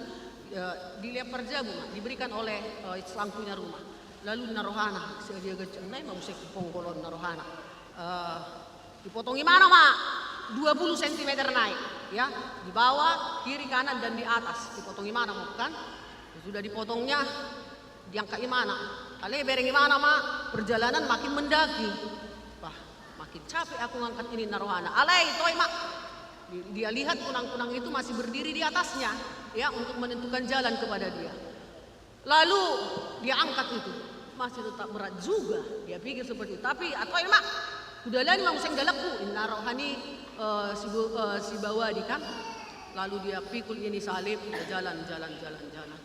ya, dilehon parjabu, diberikan oleh, eh, sang punya rumah. Lalu ninna rohana, sian dia ganjang nai ma muse ponggolonna rohana. Eh, dipotong imana ma dua puluh sentimeter nai, ya, di bawah, kiri, kanan, dan di atas. Dipotong imana ma kan. Sudah dipotongnya, diangkat imana. Alai bereng imana ma, perjalanan makin mendaki. "Wah, makin capek aku ngangkat ini," ninna rohana. Alai toe ma. Di-, dia lihat kunang-kunang itu masih berdiri di atasnya, ya, untuk menentukan jalan kepada dia. Lalu dia angkat itu, masih tetap berat juga. Dia pikir seperti itu. Tapi, "Ah, toe ma, hudalani ma muse dalanku," ninna roha ni, eh, si Bo-, eh, si Bawadi kan. Lalu dia pikul ini salib, dia jalan, jalan, jalan, jalan.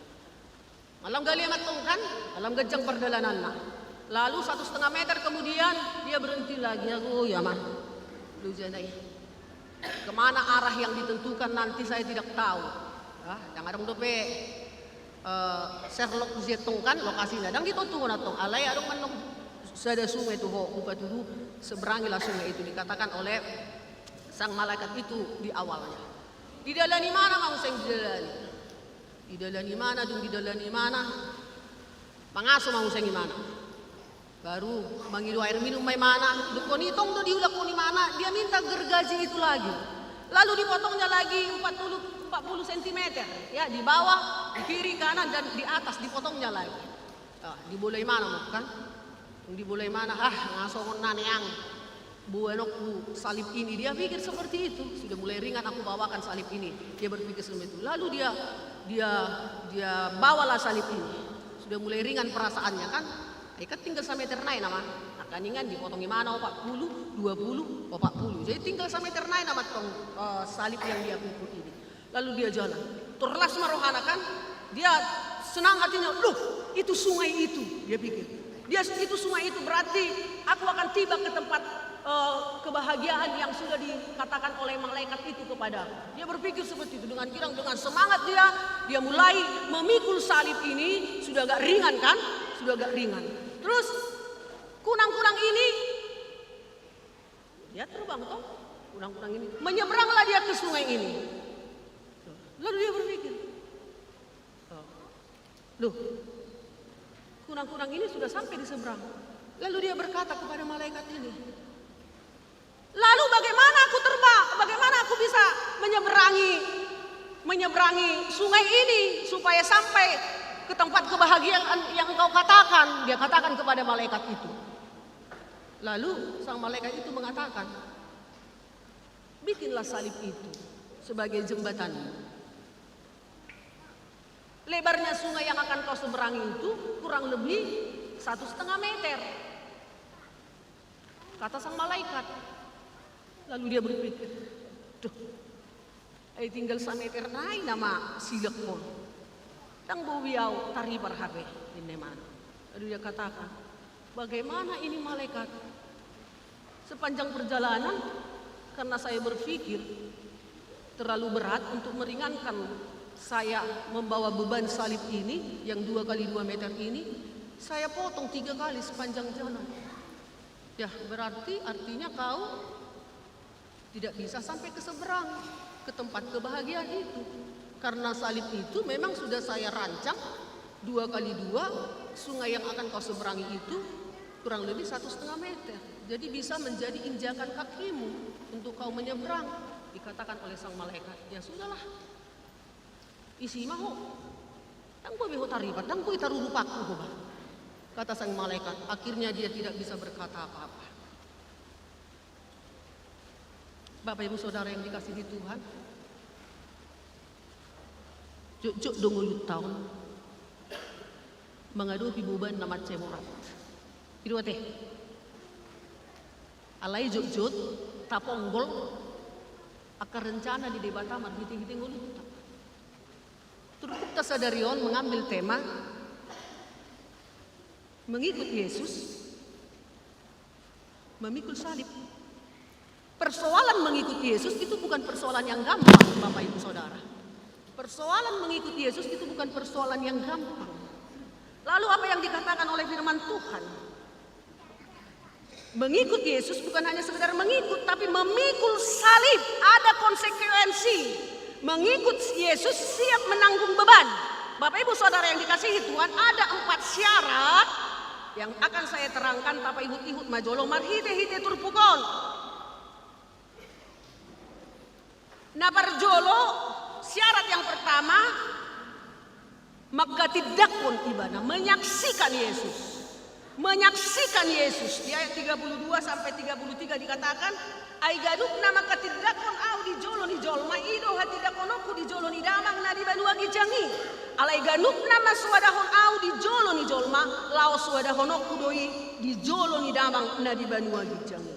Malam gale ma tong kan, malam ganjang pardalananna. Lalu satu setengah meter kemudian, dia berhenti lagi. "Ago, ya ma, lu jana i. Kemana arah yang ditentukan nanti saya tidak tahu." Ah, ndang adong dope, eh, Sherlock Holmes tong kan, lokasina. Ndang ditontuhon tong, alai adong mandok sada sungai tu ho, hupatudu, "Seberangilah sungai itu," dikatakan oleh sang malaikat itu di awalnya. Didalani imana ma muse, didalani. Didalani imana, dung didalani imana, mangaso ma muse imana. Baru mangido air minum ma imana, dungkon i tong do diulahon imana, dia minta gergaji itu lagi. Lalu dipotongnya lagi empat puluh, empat puluh sentimeter, ya, di bawah, di kiri, kanan, dan di atas dipotongnya lagi. Ah, dibola imana ma kan. Dibola imana, "Ah, nga songon na nian boanonku salib ini." Dia pikir seperti itu. "Sudah mulai ringan aku bawakan salib ini." Dia berpikir seperti itu. Lalu dia, dia, dia bawalah salib ini. Sudah mulai ringan perasaannya kan. Eh, kan tinggal sameter nai nama. Nangkiningan dipotong imana opat puluh, dua puluh, opat puluh. Jadi tinggal sameter nai nama tong, eh, salib yang dia pikul ini. Lalu dia jalan. Tor las ma rohana kan, dia senang hatinya, "Loh, itu sungai itu," dia pikir. Dia, "Itu sungai itu, berarti aku akan tiba ke tempat, eh, kebahagiaan yang sudah dikatakan oleh malaikat itu kepadaku." Dia berpikir seperti itu, dengan girang, dengan semangat dia, dia mulai memikul salib ini, sudah agak ringan kan? Sudah agak ringan. Terus, kunang-kunang ini, dia terbang toh, kunang-kunang ini. Menyeberanglah dia ke sungai ini. Lalu dia berpikir, "Loh, kunang-kunang ini sudah sampai di seberang." Lalu dia berkata kepada malaikat ini, "Lalu bagaimana aku terbang, bagaimana aku bisa menyeberangi, menyeberangi sungai ini supaya sampai ke tempat kebahagiaan yang engkau katakan?" Dia katakan kepada malaikat itu. Lalu sang malaikat itu mengatakan, "Bikinlah salib itu sebagai jembatanmu. Lebarnya sungai yang akan kau seberangi itu kurang lebih satu setengah meter," kata sang malaikat. Lalu dia berpikir, "Duh, ai tinggal sameter nai nama silekon. Ndang boi au taripar hape," ninna imana. Lalu dia katakan, "Bagaimana ini, malaikat? Sepanjang perjalanan, karena saya berpikir terlalu berat untuk meringankan saya membawa beban salib ini yang dua kali dua meter ini, Saya potong tiga kali sepanjang jalan. Ya, berarti artinya kau tidak bisa sampai ke seberang, ke tempat kebahagiaan itu. Karena salib itu memang sudah saya rancang dua kali dua, sungai yang akan kau seberangi itu kurang lebih satu setengah meter. Jadi bisa menjadi injakan kakimu untuk kau menyeberang, dikatakan oleh sang malaikat. Ya sudahlah, isi ma ho. Ndang boi be ho taribat, ndang boi tarurupangku ho bah, kata sang malaikat. Akhirnya dia tidak bisa berkata apa-apa. Bapak Ibu Saudara yang dikasihi Tuhan, jotjot do ngolunta on mangadopi beban na mansai borat. I do ate. Alai jotjot taponggol angka rencana ni Debata marhitehite ngolunta. Turpukta sadari on mengambil tema mengikut Yesus memikul salib. Persoalan mengikut Yesus itu bukan persoalan yang gampang, Bapak Ibu Saudara. Persoalan mengikut Yesus itu bukan persoalan yang gampang. Lalu apa yang dikatakan oleh firman Tuhan? Mengikut Yesus bukan hanya sekedar mengikut, tapi memikul salib, ada konsekuensi. Mengikut Yesus siap menanggung beban. Bapak Ibu Saudara yang dikasihi Tuhan, ada empat syarat yang akan saya terangkan, tapaihut-ihut ma jolo marhite-hite turpuk on. Na parjolo, syarat yang pertama, manghatindanghon ibana, menyaksikan Yesus. Menyaksikan Yesus. Di ayat tiga puluh dua sampai tiga puluh tiga dikatakan, ai ganup na manghatindanghon Ahu di jolo ni jolma, i do hatindanghononku di jolo ni Damang na di banua ginjang i. Alai ganup na mansoadahon Ahu di jolo ni jolma, laos soadahononku do i di jolo ni Damang na di banua ginjang i.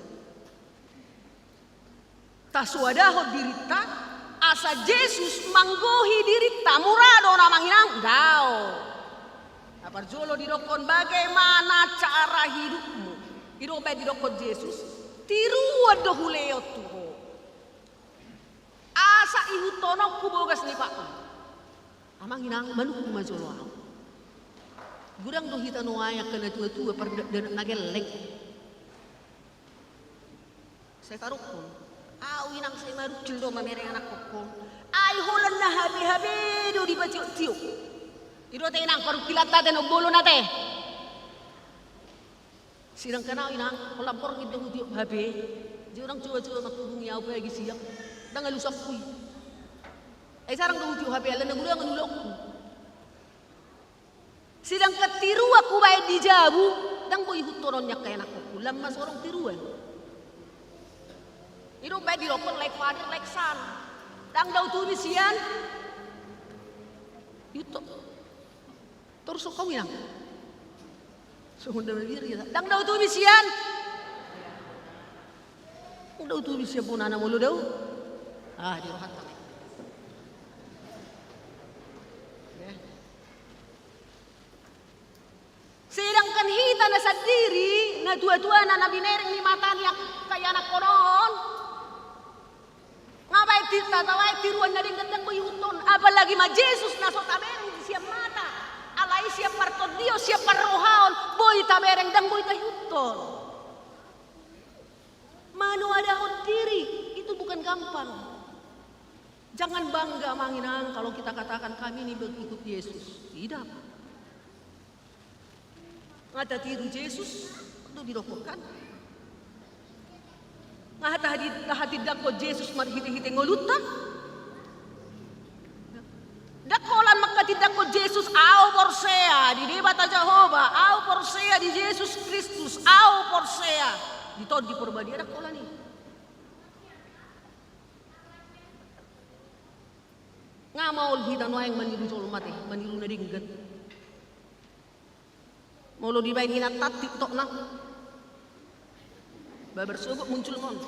Tasoadahon dirinta asa Jesus manggohi dirinta, mura do na manginang? Daong. Na parjolo didokkon, bagaimana cara hidupmu? I do umbaen didokkon Jesus, tiruan do hulehon tu ho asa ihuthononku bogas ni patmu. Amang inang, manungkun ma jolo ahu. Godang do hita nuaeng angka natuatua pardokdok na gelleng. Sai tarukkon. Ahu inang sai marungkil do mamereng anakkonhon. Ai holan na hape-hape do dipatiop-tiop. I do ate inang parungkilanta ate, na umbolon ate. Sedangkan ahu inang, holan borngin do hutiop hape. Jadi orang coba-coba manghubungi ahu, apalagi siang. Ndang alusangku i. Ai jarang do hutiop hape, alana godang ulaonku. Sedangkan tiruan hubaen di jabu, ndang boi ihuthononku angka anakkonhu, lam masorong tiruan. I do umbaen didokkon like father, like son. Ndang do hutubi sian ihuthon. Torus ho inang. Songon na mabiar ia. Ndang do hutubi sian. Ndang do hutubi sian bonana molo dao. Ah, di rohanta. Sedangkan hita na sandiri, natuatuana na binereng ni mata ni angka ianakhon on, nga baen ti-, tatabaen tiruan na denggan ndang boi ihuthon, apalagi ma Jesus na so tabereng sian mata, alai sian partondion, sian parrohaon, boi tabereng, ndang boi taihuthon. Manoadahon diri itu bukan gampang. Jangan bangga amang inang kalau kita katakan kami ini pengikut Yesus. Tidak. Nga tatiru Jesus, do didokkon kan? Nga tahati-, tahatindanghon Jesus marhite-hite ngolunta. Ndang holan manghatindanghon Jesus, ahu porsea di Debata Jahowa, ahu porsea di Jesus Kristus, ahu porsea di Tondi Porbadia, ndang holan i. Nga maol hita nuaeng maniru jolma ate, maniru na denggan. Molo dibaen inanta TikTokna, babar sogot muncul ngon.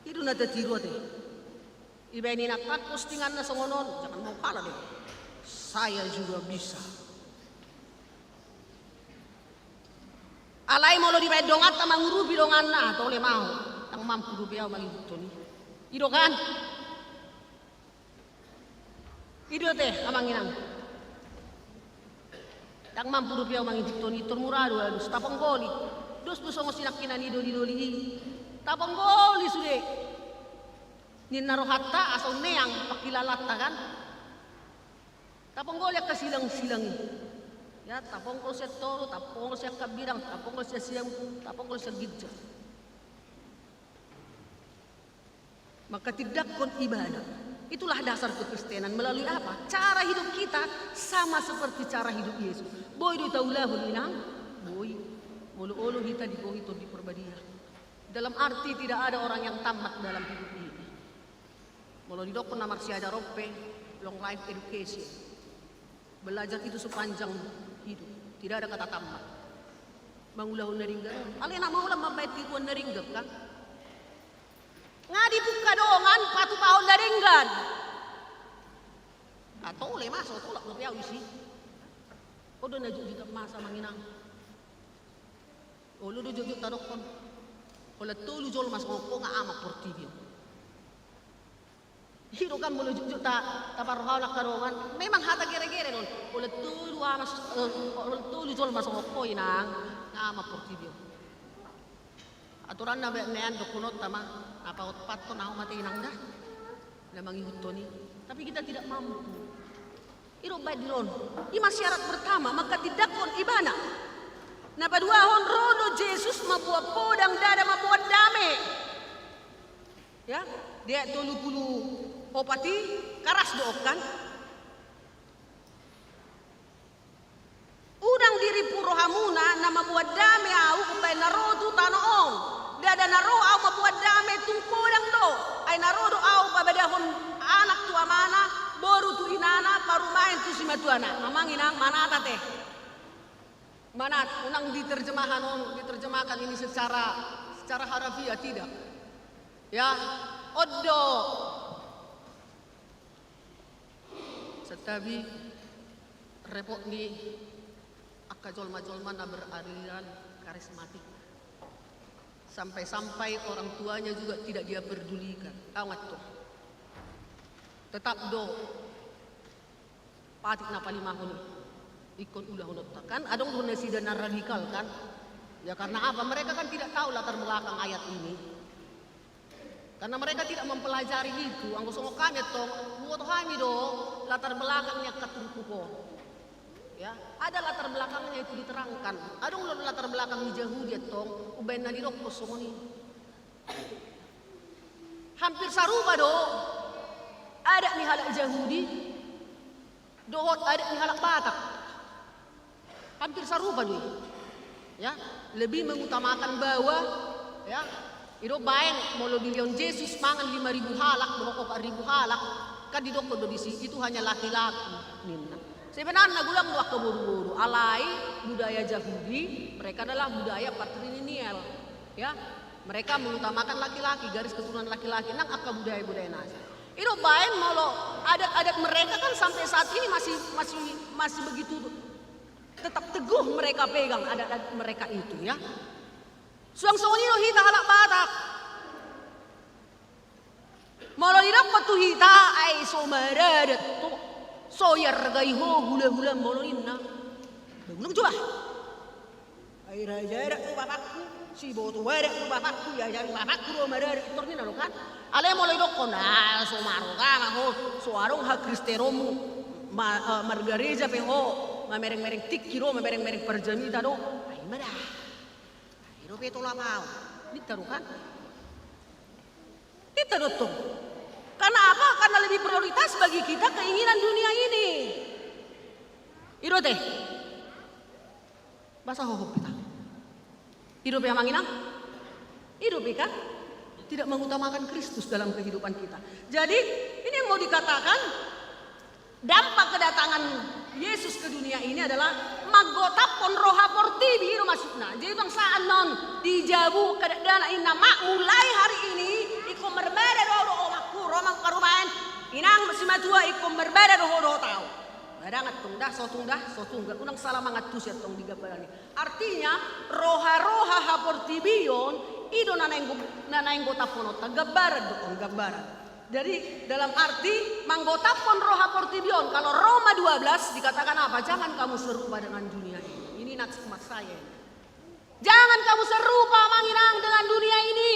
I do na tatiru ate. Dibaen inanta postinganna songon on, jangan mau kalah deh. Saya juga bisa. Alai molo dibaen donganta mangurupi donganna, ah, tole ma ahu. Ndang mampu dope ahu mangihuthon i. I do kan? I do ate, amang inang. Ndang mampu dope ahu mangihuthon i, tor mura do ahu dos, taponggoli. Dos do songon sinangkinan i doli-doli i. Taponggoli sude. Ninna rohanta asa unneang pangkilalaanta kan. Taponggoli angka silang-silang i. Ya, taponggol sian toru, taponggol sian hambirang, taponggol sian siamun, taponggol sian ginjang. Maka tindanghon ibana. Itulah dasar kekristenan. Melalui apa? Cara hidup kita sama seperti cara hidup Yesus. Boi do taulahon inang? Boi. Molo olo hita digohi Tondi Parbadia. Dalam arti tidak ada orang yang tamat dalam hidup ini. Molo didokkon na marsiajar on pe, long life education. Belajar itu sepanjang hidup. Tidak ada kata tamat. Mangulahon na denggan. Alai na maulang mambaen tiruan na denggan kan. Nga dipungka dongan patupahon na denggan. Atau le masa tolak dope ahu isi. Odo na jujur masa manginang. Olo do jujur tadokkon. Holan tolu jolma songon ho nga aman portibi on. I do kan molo jujur ta, taparrohahon angka dongan. Memang hata gere-gere do on. Holan tolu aman, eh, holan tolu jolma songon ho inang nga aman portibi on. Aturan na baen na an dohononta ma, na paot-paothon ahu ma ate inang da. Na mangihuthon i. Tapi kita tidak mampu. I do baen diri on. I ma syarat pertama, maka tindanghon ibana. Na paduahon ro do Jesus mamboan podang ndada mamboan dame. Ya, di ayat tolu pulu opat i, keras do on kan. Unang dirimpu rohamuna na mamboan dame ahu umbaen na ro tu tano on. Ndada na ro ahu mamboan dame tung podang do. Ai na ro do ahu pabadahon anak tu amana, boru tu inana, parumaen tu simatuana. Amang inang, manat ate. Manat, unang diterjemahkan on, diterjemahkan ini secara, secara harafiah, tidak. Ya, on do. Santabi, repot ni angka jolma-jolma na beraliran karismatik. Sampai-sampai orang tuanya juga tidak dia pedulikan. Tahu nggak tuh? Tetap do patik na palimahon i ingkon ulahononta. Kan adong do nasida na radikal kan. Ya karena apa? Mereka kan tidak tahu latar belakang ayat ini. Karena mereka tidak mempelajari itu, anggo songon hami antong, huboto hami do latar belakang ni angka turpuk on. Ya, ada latar belakangnya itu diterangkan. Adong do latar belakang ni Jahudi antong, umbaen na didokkon songon i. Hampir sarupa do adat ni halak Jahudi dohot adat ni halak Batak. Hampir sarupa do i. Ya, lebih mengutamakan bahwa, ya, i do baen molo dilehon Jesus mangan lima ribu halak dohot opat ribu halak, kan didokkon do disi itu hanya laki-laki ninna. Sebenarna godang do angka boru-boru, alai budaya Jahudi mereka adalah budaya patrilineal. Ya, mereka mengutamakan laki-laki, garis keturunan laki-laki, nang angka budaya-budaya nasa. I do baen molo adat-adat mereka kan sampai saat ini masih, masih, masih begitu tetap teguh mereka pegang adat-adat mereka itu, ya. Suang songon i do hita halak Batak. Molo didokkon tu hita, ai so maradat ho, so iargai ho hula-hula molo ninna. Unang jo bah. Ai raja adat do bapakku, siboto adat do bapakku, diajari bapakku do maradat, tor ninna do kan. Alai molo didokkon, ah, so maroha ma ho, so adong hakristenonmu, ma, eh, margareja pe ho, mamereng-mereng tingki do, mamereng-mereng parjamita do. Ai ma da. Ai dope tolap ahu. Ninta do kan. Ninta do tong. Karena apa? Karena lebih prioritas bagi kita keinginan dunia ini. I do ate. Boasa hohom hita? I dope amang inang? I dope kan? Tidak mengutamakan Kristus dalam kehidupan kita. Jadi, ini yang mau dikatakan, dampak kedatangan Yesus ke dunia ini adalah manggotaphon roha portibi, i do maksudna. Jadi bangsa annon di jabu kadakdanak inna, mak, mulai hari ini ingkon marbada do ahu dohot omakku, ro ma parumaen, inang simatua, ingkon marbada do ho dohot ahu. Ba ndang antong da, so tung da, so tung da, unang salah mangantusi antong di gambaran i. Artinya, roha-roha haportibion, i do na naeng go-, na naeng gotaphononta, gambaran do on, gambaran. Jadi dalam arti manggotaphon roha portibi on, kalau Roma dua belas dikatakan apa? Jangan kamu serupa dengan dunia ini. Ini nats marsaya ini. Jangan kamu serupa, amang inang, dengan dunia ini.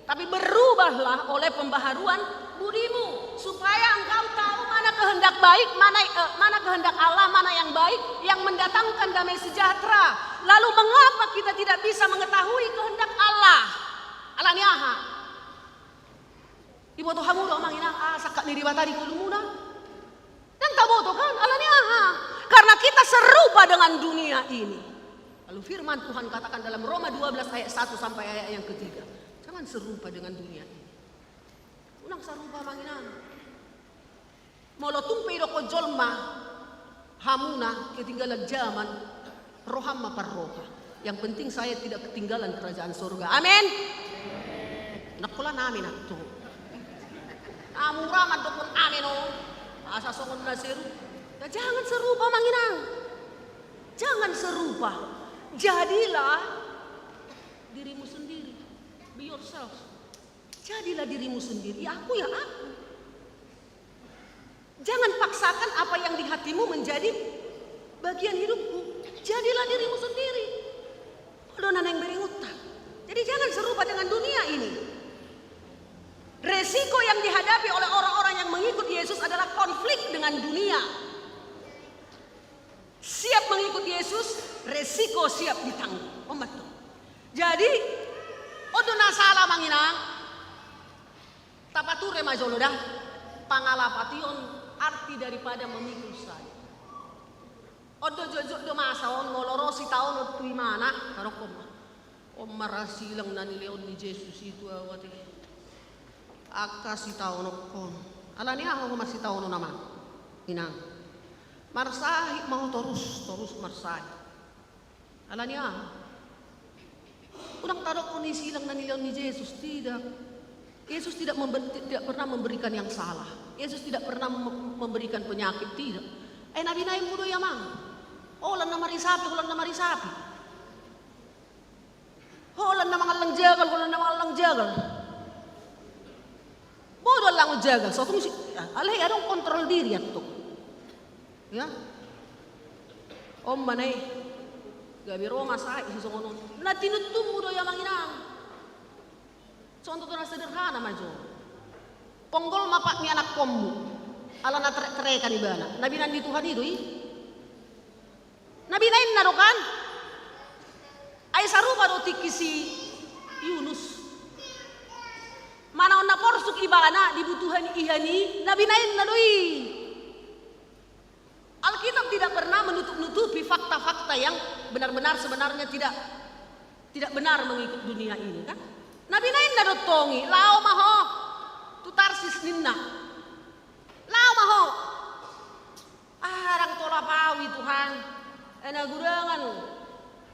Tapi berubahlah oleh pembaharuan budimu, supaya engkau tahu mana kehendak baik, mana, eh, mana kehendak Allah, mana yang baik, yang mendatangkan damai sejahtera. Lalu mengapa kita tidak bisa mengetahui kehendak Allah? Alani aha? Iboto hamu do, amang inang, ah, sangkap ni Debata di ngolumuna? Ndang taboto kan? Alani aha? Karena kita serupa dengan dunia ini. Lalu firman Tuhan katakan dalam Roma dua belas ayat satu sampai ayat yang ketiga, jangan serupa dengan dunia ini. Unang sarupa, amang inang. Molo tung pe idokkon jolma hamuna ketinggalan zaman, roham ma parroha. Yang penting saya tidak ketinggalan kerajaan sorga. Amin. Nangkolan amin attu. Amura mandokkon amin o. Asa songon na seru. Ya, jangan serupa, amang inang. Jangan serupa. Jadilah dirimu sendiri. Be yourself. Jadilah dirimu sendiri. Ya, aku ya aku. Jangan paksakan apa yang di hatimu menjadi bagian hidupmu. Jadilah dirimu sendiri. Olo, na naeng bereng uta. Jadi jangan serupa dengan dunia ini. Resiko yang dihadapi oleh orang-orang yang mengikut Yesus adalah konflik dengan dunia. Siap mengikut Yesus, resiko siap ditanggung. Omat tu. Jadi, odo na sala, amang inang. Tapature ma jolo da pangalapation arti daripada memikul salib. On do jotjot do masa on, molo ro sitaonon tu imana, tadokkon ma, on ma ra silang na nilehon ni Jesus i tu ahu ate. Angka sitaononhon. Alani aha ho marsitaonon, amang inang? Marsahit ma ho torus, torus marsahit. Alani aha? Unang tadokkon i silang na nilehon ni Jesus, tidak. Yesus tidak member-, tidak pernah memberikan yang salah. Yesus tidak pernah mem-, memberikan penyakit, tidak. Ai na binaenmu do i, amang. Holan na marisapi, holan na marisapi. Holan na mangallang jagal, holan na mangallang jagal. Bodo allangon jagal, so tung si, alai adong kontrol diri antong. Ya. On ma na i. Gabe ro ma sahit si songon on. Na tinuntunmu do i, amang inang. Contoh na sederhana ma jo. Ponggol ma pat ni anakkonmu. Ala na trek-trekan ibana. Na binaen ni Tuhan i do i. Na binaenna do kan? Ai sarupa do tingki si Yunus. Manaon na porsuk ibana di butuhan ihan i, na binaenna do i. Alkitab tidak pernah menutup-nutupi fakta-fakta yang benar-benar sebenarnya tidak, tidak benar mengikut dunia ini, kan? Na binaenna do tong i, laho ma ho tu Tarsis ninna. Laho ma ho. Ah, ndang tolap ahu i, Tuhan. Eh, na gudangan.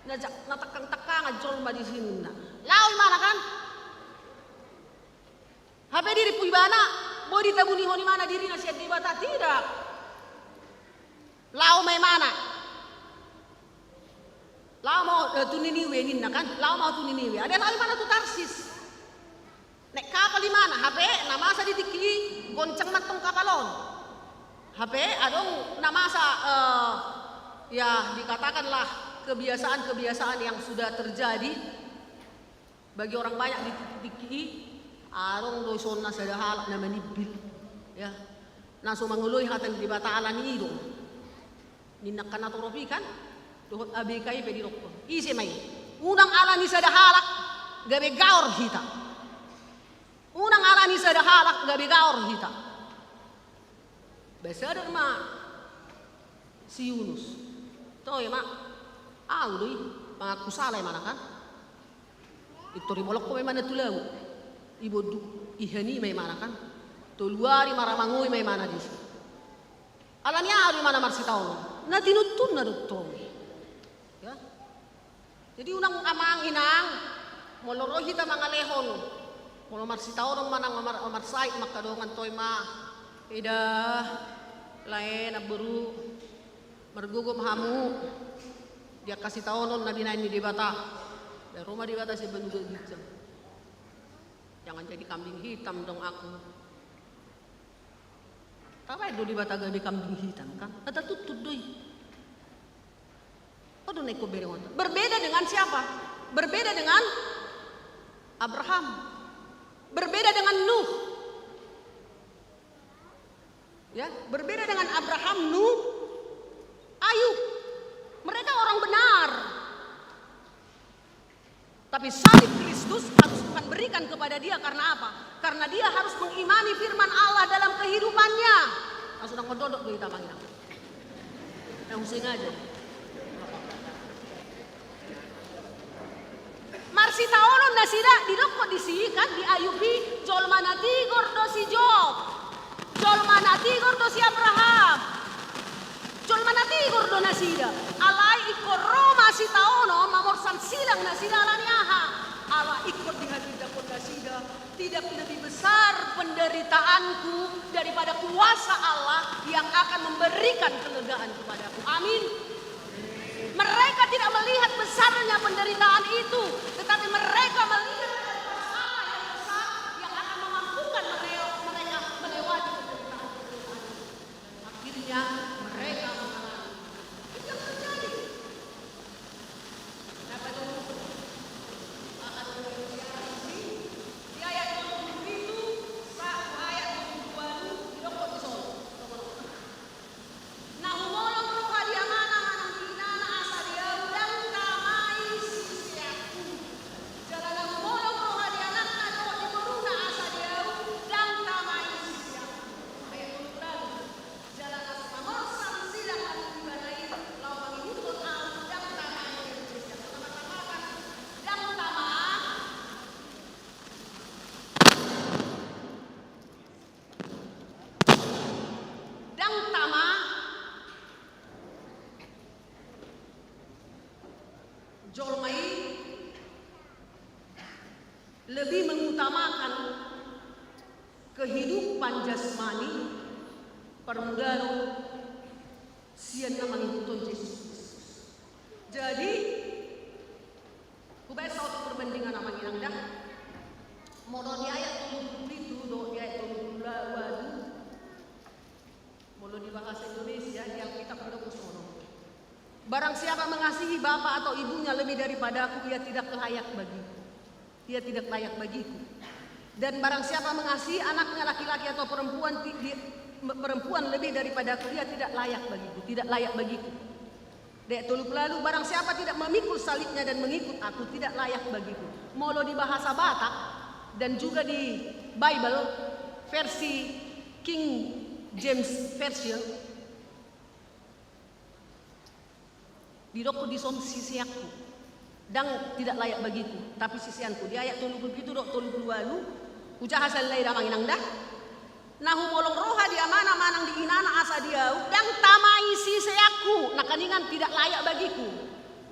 Na ja-, na tangkang-tangkangan jolma disi ninna. Laho imana, kan? Hape dirimpu ibana, boi ditabunihon imana dirina sian Debata, tidak. Laho ma imana. Laho ma ho, eh, tu Niniwe ninna, kan? Laho ma ho tu Niniwe. Alai laho imana tu Tarsis. Naek kapal imana, hape na masa di tingki i goncang ma antong kapal on. Hape adong na masa, eh, ya, dikatakanlah kebiasaan-kebiasaan yang sudah terjadi bagi orang banyak di tingki i, adong do songon na sada halak na manimbil. Ya. Na so mangoloi hata ni Debata alani i do. Ninna angka na torop i kan, dohot A B K i pe didokkon. Ise ma i? Unang alani sada halak gabe gaor hita. Unang alani sada halak gabe gaor hita. Ba sadar ma si Yunus. Toe ma, ahu do i, mangaku sala imana kan. Pintor dibolongkon ma imana tu laut. Ibondut ihan i ma imana kan. Tolu ari maramangoi ma imana disi. Alani aha do imana marsitaonon? Na tinuntunna do tong i. Ya. Jadi unang amang inang, molo ro hita mangalehon, molo marsitaonon manang mar-, marsahit mangkadongan, toe ma. Eda, lae, namboru, margogo ma hamu di angka sitaonon na binaen ni Debata. Ba ro ma Debata sian banua ginjang. Jangan jadi kambing hitam dong aku. Tabaen do Debata gabe kambing hitam kan? Tatuntut do i. Berbeda dengan siapa? Berbeda dengan Abraham. Berbeda dengan Nuh. Ya, berbeda dengan Abraham, Nuh, Ayub. Mereka orang benar. Tapi salib Kristus harus Tuhan berikan kepada dia karena apa? Karena dia harus mengimani firman Allah dalam kehidupannya. Langsung nang dodok do hita manginang. Nah, using aja. Marsitaonon nasida, didok disi kan, di Ayub i, jolma na tigor do si Job. Jolma na tigor do si Abraham. Jolma na tigor do nasida. Alai ingkon ro ma sitaonon mamorsan silang nasida ala ni aha? Ala ingkon dihatindanghon nasida, tidak lebih besar penderitaanku daripada kuasa Allah yang akan memberikan kelegaan kepadaku. Amin. Mereka tidak melihat besarnya penderitaan itu, tetapi mereka melihat kuasa Allah yang besar yang akan memampukan mereka, mereka melewati penderitaan-penderitaan itu. Dan akhirnya mereka mengalami. Itu yang terjadi. Kenapa itu? Bahkan di ayat dua puluh tujuh, sa-, ayat dua puluh dua itu didok dison. Na humolong roha di Amana manang di Inana asa di Ahu, ndang tama i siseanku. Jala na humolong roha di Anakna dohot di Boruna asa di Ahu, ndang tama i siseanku. Ayat dua puluh dua. Jala na so mamorsan silang na tu Ibana i laho mangihuthon Ahu, ndang tama i siseanku. Ndang tama. Ndang tama. Jolma i lebih mengutamakan kehidupan jasmani parmudaron sian na mangihuthon Jesus Kristus. Jadi, hubaen saotik perbandingan amang inang da. Molo di ayat tolu pulu pitu dohot di ayat tolu pulu ualu, molo di bahasa Indonesia, di Alkitab didok songon on. Barang siapa mengasihi bapa atau ibunya lebih daripada-Ku, ia tidak layak bagi-Ku. Ia tidak layak bagi-Ku. Dan barang siapa mengasihi anaknya laki-laki atau perempuan ti-, di-, perempuan lebih daripada-Ku, ia tidak layak bagi-Ku, tidak layak bagi-Ku. Di ayat tolu pulu ualu, barang siapa tidak memikul salibnya dan mengikut Aku, tidak layak bagi-Ku. Molo di bahasa Batak dan juga di Bible versi King James Version, didok dison siseanku. Ndang tidak layak bagi-Ku, tapi siseanku. Di ayat tolu pulu pitu dohot tolu pulu ualu, hujaha sahali nai da amang inang da. Na humolong roha di Amana manang di Inana asa di Ahu, ndang tama i siseanku, nangkiningan tidak layak bagi-Ku.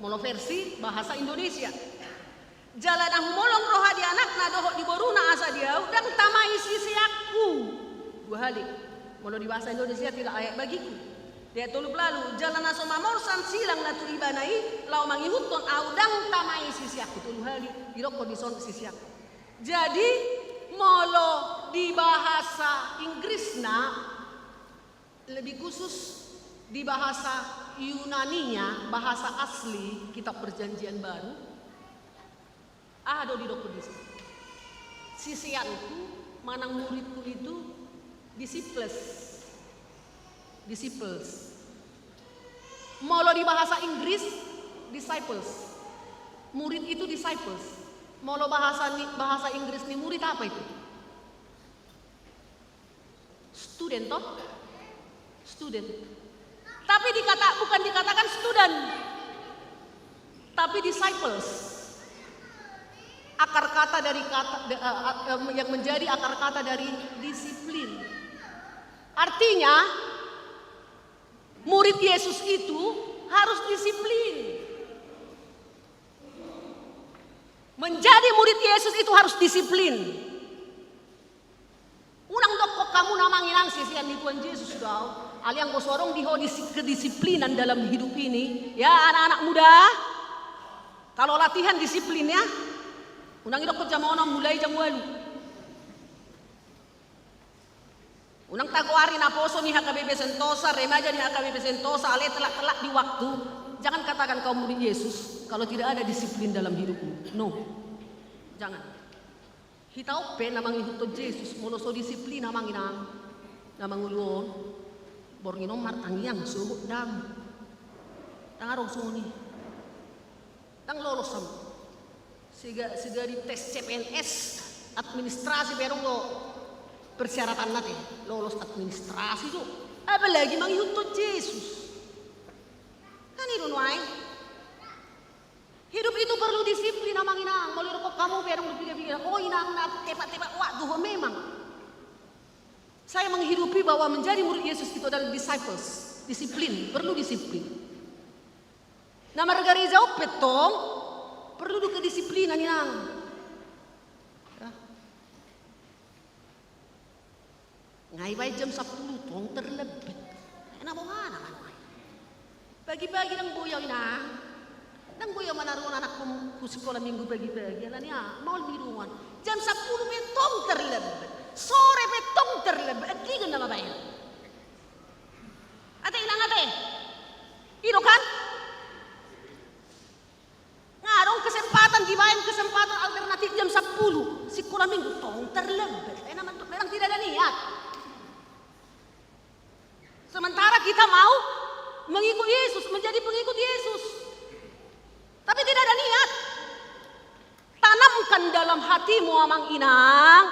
Molo versi bahasa Indonesia. Jala na humolong roha di Anakna dohot di Boruna asa di Ahu, ndang tama i siseanku. Dua hali. Molo di bahasa Indonesia tidak layak bagi-Ku. Di ayat tolu pulu ualu, jala na so mamorsan silang na tu Ibana i laho mangihuthon Ahu, ndang tama i siseanku. Tolu hali didok dison siseanku. Jadi, molo di bahasa Inggrisna, lebih khusus di bahasa Yunaninya, bahasa asli Kitab Perjanjian Baru, aha do didok dison? Siseanku manang muridku itu disciples. Disciples. Molo di bahasa Inggris, disciples. Murid itu disciples. Molo bahasa ni-, bahasa Inggris ni murid apa itu? Student toh? Student. Tapi dikata-, bukan dikatakan student. Tapi disciples. Akar kata dari kata, de-, eh, eh, yang menjadi akar kata dari disiplin. Artinya, murid Yesus itu harus disiplin. Menjadi murid Yesus itu harus disiplin. Unang dokkon hamu na amang inang sisean ni Tuhan Yesus do ahu. Alai anggo so adong di ho disi-, kedisiplinan dalam hidup ini, ya anak-anak muda, kalau latihan disiplin ya, unang idokkon jam onom, mulai jam ualu. Unang tagoari naposo ni H K B P Sentosa, remaja ni H K B P Sentosa, alai telat-telat di waktu. Jangan katakan kau murid Yesus kalau tidak ada disiplin dalam hidupmu. No. Jangan. Hita on pe na mangihuthon Jesus, molo so disiplin amang inang na mangolu on, borngin on martangiang, sogot dang. Dang adong songon i. Dang lolos hamu. Sega, sega di tes C P N S administrasi pe adong do persyaratanna te. Lolos administrasi do. Apalagi mangihuthon Jesus. Kan i do nuaeng. Hidup itu perlu disiplin amang inang. Molo didok hamu pe adong do piga-piga, oh inang na tepat-tepat waktu ho memang. Saya menghidupi bahwa menjadi murid Yesus itu adalah disciples, disiplin, perlu disiplin. Na margareja on pe tong perlu do kedisiplinan inang. Ya. Nga ibaen jam sampulu tong terlebet. Ena boha na manu ai. Pagi-pagi dang boi au inang. Dang boi au manaruhon anakku tu sikola minggu pagi-pagi. Alani aha, maol midungan. Jam sampulu pe tong terlebet. Sore pe tong terlebet. Antigen nama baen. Ate inang ate. I do kan? Nga adong kesempatan, dibaen kesempatan alternatif jam sampulu sikola minggu, tong terlebet. Ena mantuk memang tidak ada niat. Sementara kita mau mengikut Yesus, menjadi pengikut Yesus. Tapi tidak ada niat. Tanamkan dalam hatimu amang inang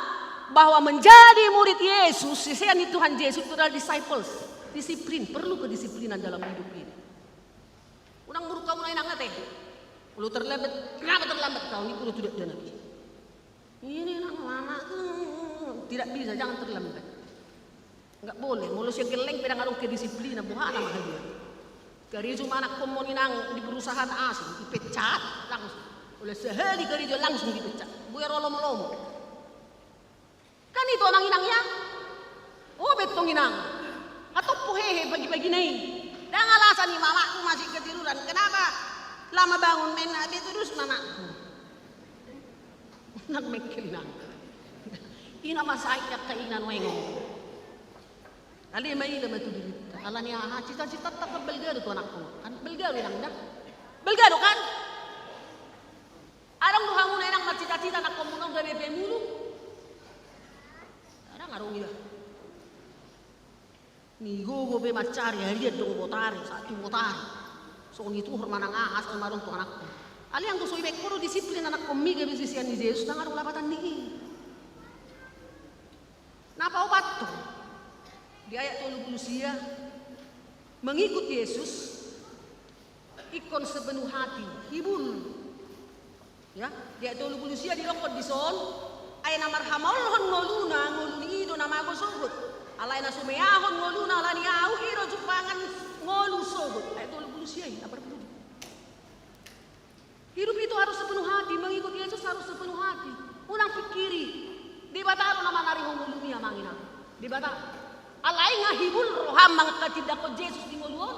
bahwa menjadi murid Yesus, sisean ni Tuhan Yesus itu adalah disciples, disiplin, perlu kedisiplinan dalam hidup ini. Unang muruk hamu na inang ate. Molo terlambat, kenapa terlambat kau? Ni kulo tu dakdanak i. Ini nang mama, hmm, tidak bisa, jangan terlambat. Enggak boleh, molo sian gelleng pe dang adong kedisiplinan, boha nama hadiah. Karejo ma anakkonmu on inang di perusahaan asing, dipecat langsung. Molo sahali karejo langsung dipecat. Boi ro lomo-lomo. Kan i do amang inang ya. Oh, bettong inang. Hatop hehe pagi-pagi na i. Dang alasan i mamakku masih ketiduran. Kenapa? Lama bangun main H P terus mamakku. Nang mengkel inang. Ina masai ya ka ina nuengo. Alai ma ina ma tu dirita. Alani aha cita-cita tak balga do tu anakku. Kan balga do inang da. Balga do kan? Adong do hamu na inang marcita-cita anakkonmuna on gabe P M mulu? Adong, adong iba. Ni gogo pe mancari hadian do botari, satu botari. Songon i tuhor manang aha, songon i ma adong tu anakku. Alai anggo so ibaen ho do disiplin anakkonmi gabe sisean ni Jesus, dang adong lapatan ni i. Na paopathon, di ayat tolu pulu sia, mengikut Yesus ingkon sepenuh hati, hibul. Ya, di ayat tolu pulu sia didokkon dison, ai na marhamaolhon ngoluna, ngolu ni i do na mago sogot. Alai na sumeahon ngoluna alani ahu, i do jumpangan ngolu sogot. Ayat tolu pulu sia i, na parpudi. Hidup itu harus sepenuh hati, mengikut Yesus harus sepenuh hati. Unang pikiri, Debata do na manarihon ngolumi amang inang. Debata. Alai nga hibul roham mangkatindangkon Jesus di ngolu on.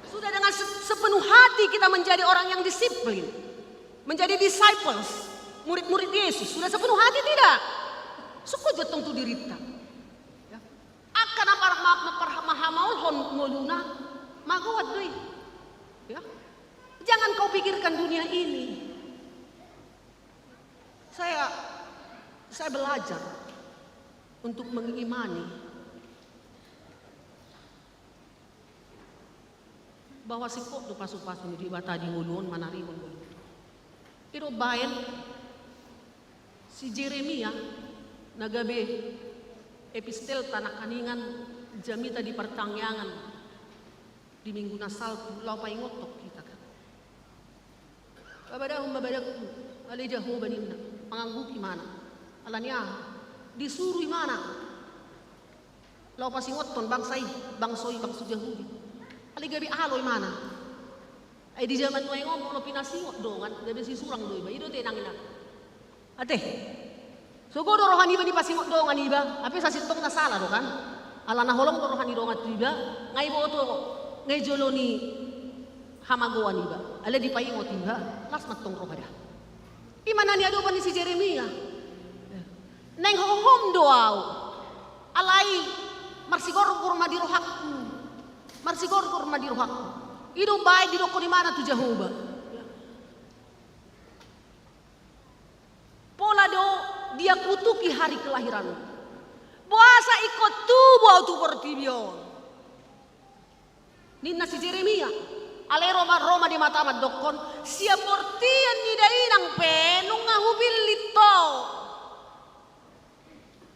Sudah dengan se-, sepenuh hati kita menjadi orang yang disiplin, menjadi disciples, murid-murid Yesus. Sudah sepenuh hati tidak? Sungkun jo tong tu dirinta. Ya. Angka na par-, ma-, ma-, par-, mahamaolhon ngoluna, magoan do i. Ya. Jangan kau pikirkan dunia ini. Saya, saya belajar untuk mengimani bahwa singkop do pasu-pasu ni Debata di ngolu on manarihon ngolu. I do umbaen si Jeremia na gabe epistelta nangkiningan jamita di partangiangan di minggu na salpu laho paingothon hita kan. Babadahon ma badangku, ale Jahowa ninna, manganggup ibana. Alani aha? Disuru ibana. Laho pasingothon bangsa i, bangso i, bangso Jahudi. Alai gabe alo ibana. Ai di jaman nuaeng on molo pinasingot dongan, gabe sisurang do iba, i do tenang inang. Ate. Sogo do roha niba dipasingot dongan iba, hape sasintongna sala do kan. Alana holong do roha ni dongan tu iba, nga iboto, nga i jolo ni hamagoan iba. Alai dipaingot iba, las mantong roha da. I ma na niadopan ni si Jeremia. Naeng hohom do ahu. Alai marsigorgor ma di rohangku. Marsigorgor ma di rohangku. I do umbaen didokkon ibana tu Jahowa. Pola do dia kutuki hari kelahiranmu. Boasa ingkon tubu ahu tu portibi on? Ninna si Jeremia. Alai ro ma, ro ma Debata mandokkon, sian bortian ni dainang pe nunga hupillit ho.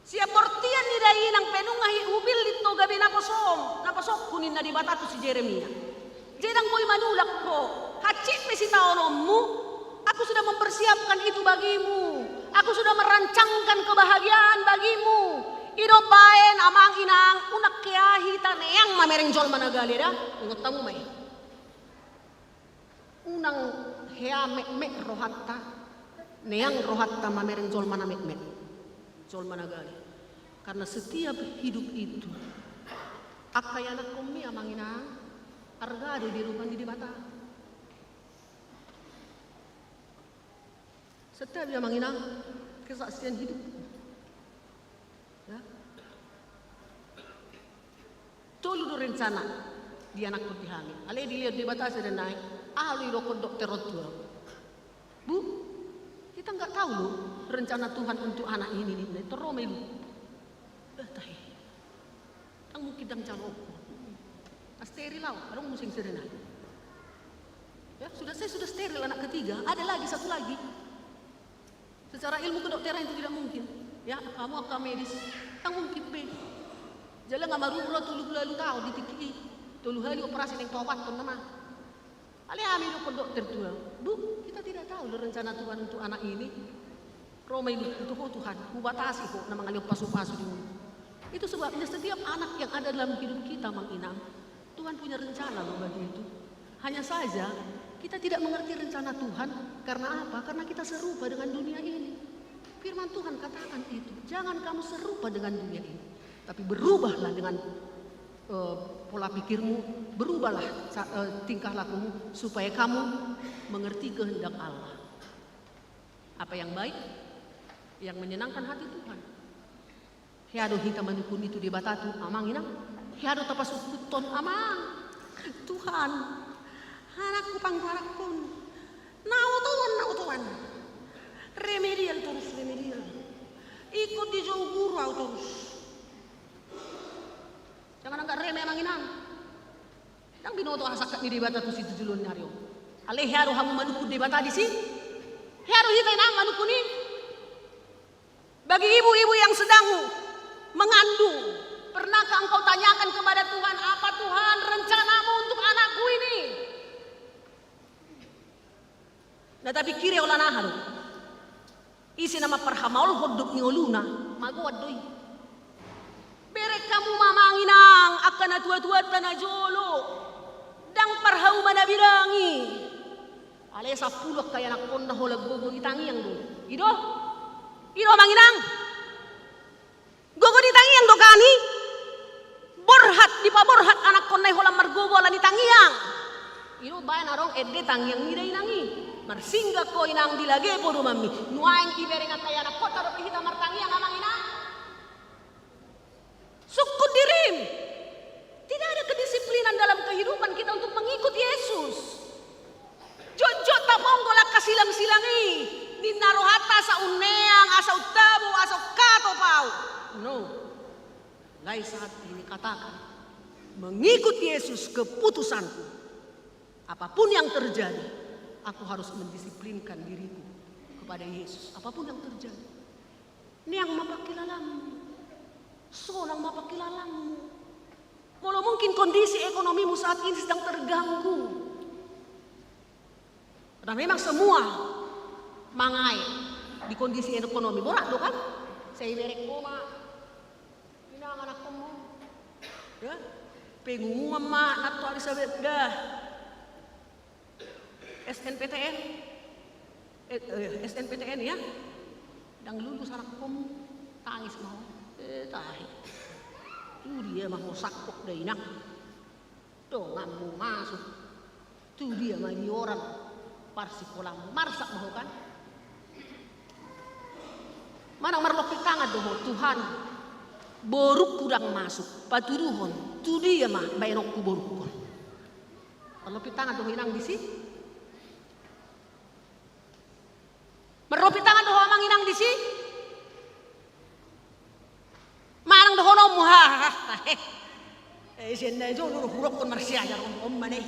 Sian bortian ni dainang pe nunga hi-, hupillit ho gabe naposom, naposongku, ninna Debata tu si Jeremia. Jadi ndang boi manulak ho, hansit pe sitaononmu, Aku sudah mempersiapkan itu bagimu. Aku sudah merancangkan kebahagiaan bagimu. I do umbaen, amang inang, unang hea hita neang mamereng jolma na gale da. Ingot hamu ma i. Unang hea metmet rohanta, neang rohanta mamereng jolma na metmet, jolma na gale. Karena setiap hidup itu, angka ianakkonmi, amang inang, arga do di adopan ni Debata. Santabi, amang inang, kesaksian hidup. Ya. Tolu do rencana dianakhon di hami. Alai dilehon Debata sada nai, aha do didokkon dokter on tu ahu? Bu, kita nggak tahu loh rencana Tuhan untuk anak ini, ninna. Tor ro ma i, Bu. Eh, tahe. Ndang mungkin ndang jalo. Steril ahu, adong muse sada nai. Ya, sudah, saya sudah steril anak ketiga, ada lagi satu lagi. Secara ilmu kedokteran itu tidak mungkin. Ya, hamu angka medis, ndang mungkin be. Jala nga marumur tolu pulu ualu taon di tingki i. Tolu hali operasi naeng topathon nama. Alai hami didokkon dokter tu ahu, Bu, kita tidak tahu loh rencana Tuhan untuk anak ini. Ro ma i, Tuhan, hubatasi ho na mangalehon pasupasu di ngolu. Itu sebabnya setiap anak yang ada dalam hidup kita, amang inang, Tuhan punya rencana loh bagi itu. Hanya saja, kita tidak mengerti rencana Tuhan. Karena apa? Karena kita serupa dengan dunia ini. Firman Tuhan katakan itu, jangan kamu serupa dengan dunia ini, tapi berubahlah dengan, eh, pola pikirmu, berubahlah ca-, eh, tingkah lakumu, supaya kamu mengerti kehendak Allah. Apa yang baik, yang menyenangkan hati Tuhan. Hea do hita manungkun i tu Debata tu, amang inang? Hea do tapasungkunhon, amang? Tuhan, anakku panggoaranghon. Na otoan, na otoan. Remedial torus, remedial. Ingkon dijou guru ahu torus. Jangan angka reme, amang inang. Ndang binoto aha sangkap ni Debata tu si tu joloan ni ari on. Alai hea do hamu manungkun Debata disi? Hea do hita, inang, manungkun i? Bagi ibu-ibu yang sedang mengandung, pernahkah engkau tanyakan kepada Tuhan, apa Tuhan rencanamu untuk anakku ini? Na tapingkiri holan aha do? Ise na mamparhamaolhon dohot ni ngoluna, magoan do i. Bereng hamu ma, amang inang, angka natuatuanta na jolo, ndang parhauma na bilang i. Alai sampulu angka ianakhonna holan gogo ni tangiang do. I do? I do, amang inang? Gogo ni tangiang do kan i? Borhat, dipaborhat anakhonna i holan margogo ala ni tangiang. I do umbaen adong ende tangiang ni dainang i. Marsinggang ho, inang, di lage podomanmi. Nuaeng ibereng angka ianakhonta dope hita martangiang, amang inang? Sungkun dirim. Tidak ada kedisiplinan dalam kehidupan kita untuk mengikut Yesus. Jotjot taponggol angka silangsilang i, ninna rohanta asa unneang, asa untabo, asa ungkatop ahu. No. Mulai saat ini katakan, mengikut Yesus keputusanku. Apapun yang terjadi, aku harus mendisiplinkan diriku kepada Yesus. Apapun yang terjadi. Neang ma pangkilalamu. Sonang ma pangkilalamu. Molo mungkin kondisi ekonomimu saat ini sedang terganggu. Karena memang semua mangae di kondisi ekonomi. Borat do kan? Sai ibereng ho ma, inang, anakhonmu. Ya? Pengunguan ma, na tu ari sabe dah. S N P T N, eh, eh, S N P T N ya, ndang lulus anakhonmu, tangis ma ho. Eh, tahe. Tu dia ma ho sangkop dainang? Donganmu masuk. Tu dia ma nioran parsikolamu? Marsak ma ho kan? Manang marlompit tangan do ho, Tuhan, Borungku ndang masuk, patuduhon, tu dia ma baenonku borungkon. Marlompit tangan do ho inang disi. Marlompit tangan do ho amang inang disi. Manang dohononmu, ha, ha, ha, he. Eh, sian na jolo do hurokkon marsiajar on, on ma ne.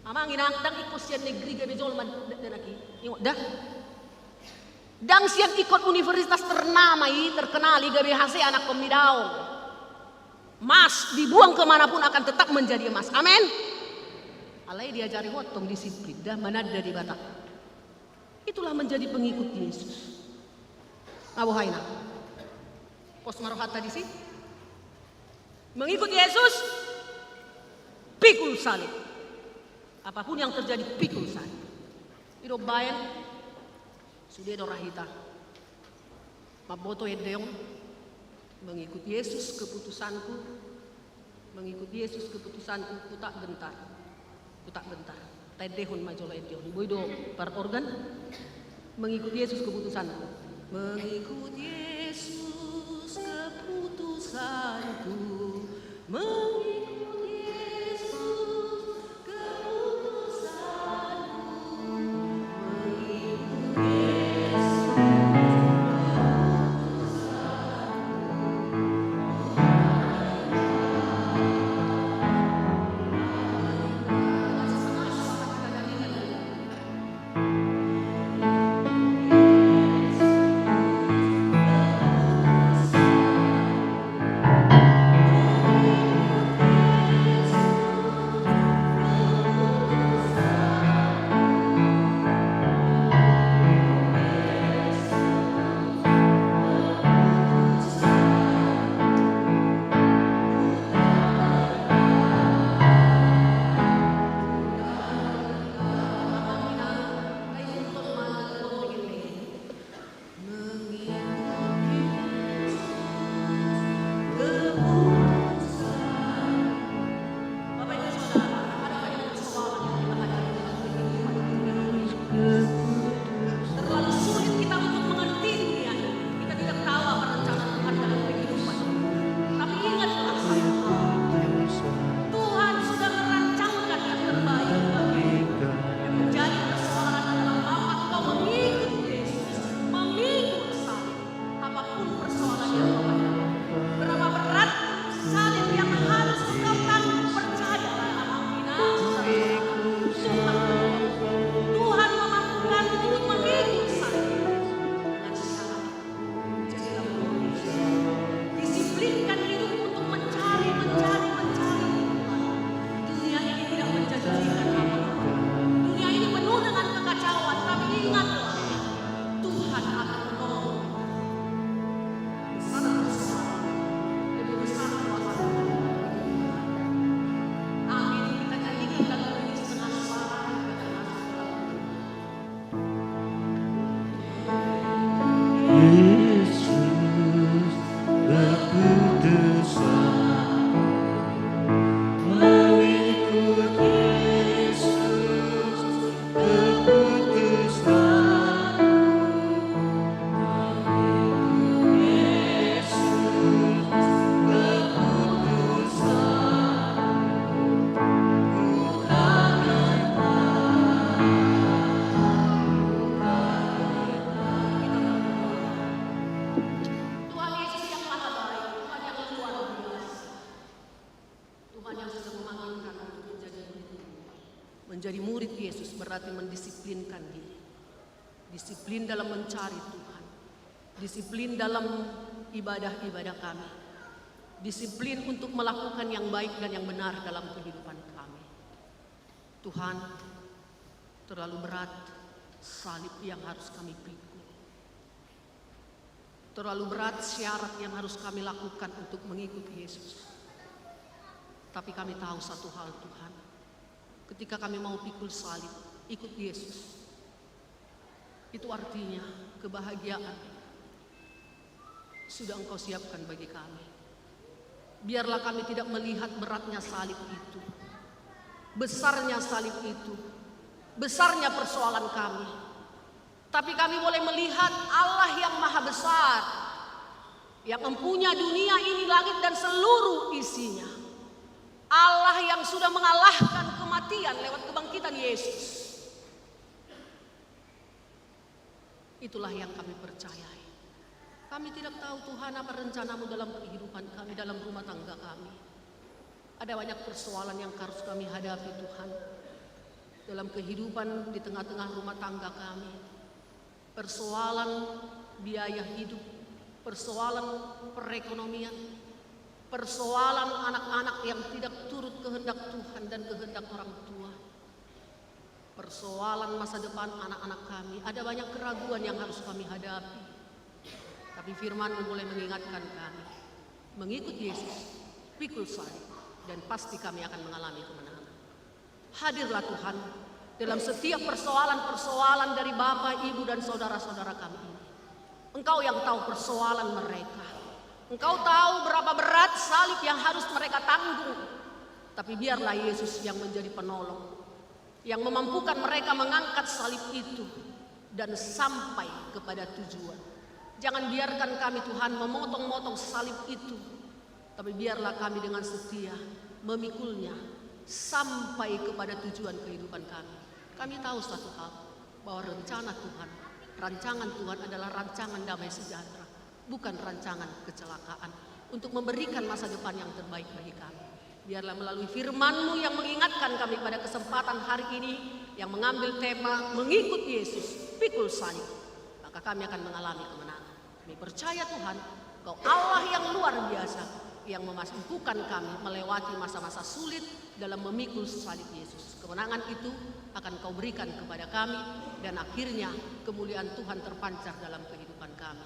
Amang inang, ndang ingkon sian negeri gabe jolma, da, da, naki. Ingot da. Ndang sian ingkon universitas ternama i, terkenal i gabe hasea anakkonmi, daong. Emas dibuang ke mana pun akan tetap menjadi emas. Amin. Alai diajari ho tong disiplin, da, mananda Debata. Itulah menjadi pengikut Yesus. Nga boha inang? Pos ma rohanta disi. Mengikut Yesus, pikul salib. Apapun yang terjadi, pikul salib. I do umbahen, sude do ra hita. Mamboto ende on, mengikut Yesus keputusanku, mengikut Yesus keputusanku, ku tak gentar. Ku tak gentar. Taendehon ma jolo ende on. Boi do part organ. Mengikut Yesus keputusanku. Mengikut Yesus keputusanku. Mengikut Yesus keputusanku. Mengikut Yesus keputusanku. Terlalu sulit kita untuk mengerti dunia ini. Kita tidak tahu apa rencana Tuhan dalam kehidupan. Tapi ingatlah satu hal, Tuhan sudah merancangkan yang terbaik bagi kita. Yang menjadi persoalan adalah apakah kau mengikut Yesus, memikul salib. Apapun persoalan yang kau hadapi, berapa berat salib yang harus engkau tanggung, percayalah, Tuhan, Tuhan memampukan untuk memikul salib. Dengan syarat, jadilah orang yang disiplinkan hidup untuk mencari, mencari, mencari Tuhan. Dunia ini tidak menjanjikan apa-apa. Dunia ini penuh dengan kekacauan, tapi ingatlah, Tuhan akan menolong. Besar persoalan, lebih besar kuasa Tuhan. Amin. Kita nyanyikan lagu ini setengah suara, kita masuk ke lagu. Yesus, keputusan, mengikut Yesus. Tuhan Yesus yang maha baik, Tuhan yang luar biasa. Tuhan yang sudah memanggil kami untuk menjadi murid. Menjadi murid Yesus berarti mendisiplinkan diri. Disiplin dalam mencari Tuhan. Disiplin dalam ibadah-ibadah kami. Disiplin untuk melakukan yang baik dan yang benar dalam kehidupan kami. Tuhan, terlalu berat salib yang harus kami pikul. Terlalu berat syarat yang harus kami lakukan untuk mengikut Yesus. Tapi kami tahu satu hal, Tuhan. Ketika kami mau pikul salib, ikut Yesus, itu artinya kebahagiaan sudah Engkau siapkan bagi kami. Biarlah kami tidak melihat beratnya salib itu, besarnya salib itu, besarnya persoalan kami. Tapi kami boleh melihat Allah yang maha besar, Yang mempunyai dunia ini, langit dan seluruh isinya. Allah yang sudah mengalahkan kematian lewat kebangkitan Yesus. Itulah yang kami percayai. Kami tidak tahu, Tuhan, apa rencana-Mu dalam kehidupan kami, dalam rumah tangga kami. Ada banyak persoalan yang harus kami hadapi, Tuhan, dalam kehidupan di tengah-tengah rumah tangga kami. Persoalan biaya hidup, persoalan perekonomian, persoalan anak-anak yang tidak turut kehendak Tuhan dan kehendak orang tua, persoalan masa depan anak-anak kami. Ada banyak keraguan yang harus kami hadapi. Tapi firman-Mu boleh mengingatkan kami. Mengikut Yesus, pikul salib, dan pasti kami akan mengalami kemenangan. Hadirlah Tuhan dalam setiap persoalan-persoalan dari Bapak, Ibu, dan saudara-saudara kami ini. Engkau yang tahu persoalan mereka. Engkau tahu berapa berat salib yang harus mereka tanggung. Tapi biarlah Yesus yang menjadi penolong, yang memampukan mereka mengangkat salib itu dan sampai kepada tujuan. Jangan biarkan kami, Tuhan, memotong-motong salib itu, tapi biarlah kami dengan setia memikulnya sampai kepada tujuan kehidupan kami. Kami tahu satu hal, bahwa rencana Tuhan, rancangan Tuhan adalah rancangan damai sejahtera, bukan rancangan kecelakaan, untuk memberikan masa depan yang terbaik bagi kami. Biarlah melalui firman-Mu yang mengingatkan kami pada kesempatan hari ini, yang mengambil tema mengikut Yesus, pikul salib, maka kami akan mengalami kemenangan. Kami percaya, Tuhan, Engkau Allah yang luar biasa, yang memampukan kami melewati masa-masa sulit dalam memikul salib Yesus. Kemenangan itu akan Kau berikan kepada kami, dan akhirnya kemuliaan Tuhan terpancar dalam kehidupan kami.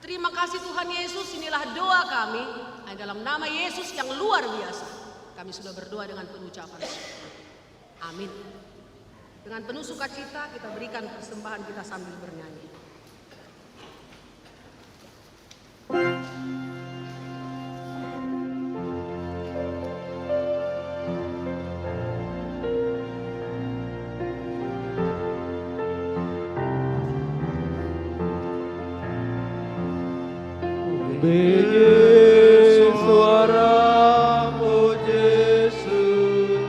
Terima kasih, Tuhan Yesus, inilah doa kami. Hanya dalam nama Yesus yang luar biasa, kami sudah berdoa dengan penuh ucapan syukur. Amin. Dengan penuh sukacita kita berikan persembahan kita sambil bernyanyi. Bege suara, o Jesus,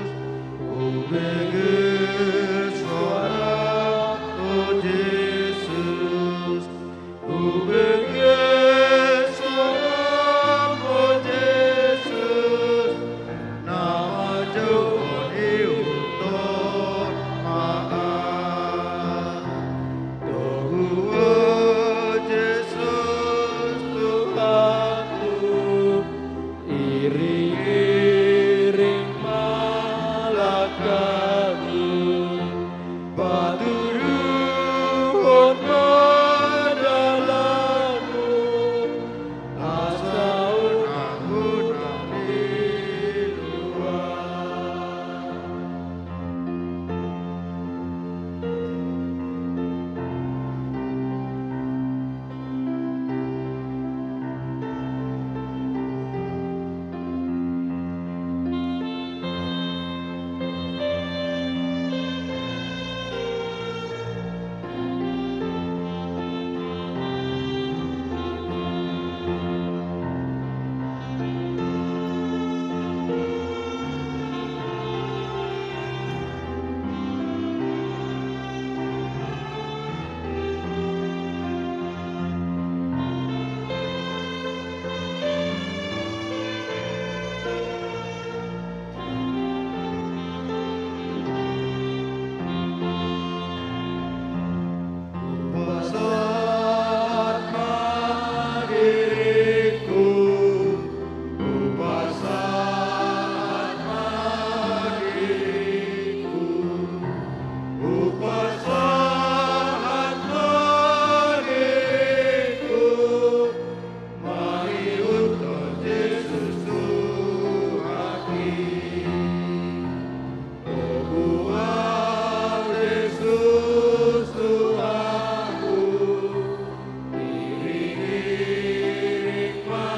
bege suara, o Jesus, bege suara, o Jesus, na manjou on hiuthon ma au. Togu, o Jesus, Tuhanku, iring-iring ma langkahmu, patuduhon ma dalanmu, asa unang-unang di luat. Hupasahat ma diringku, hupasahat ma diringku, hupasahat ma diringku, mangihuthon Jesus Tuhanki. Togu, o Jesus Tuhanku, iring-iring ma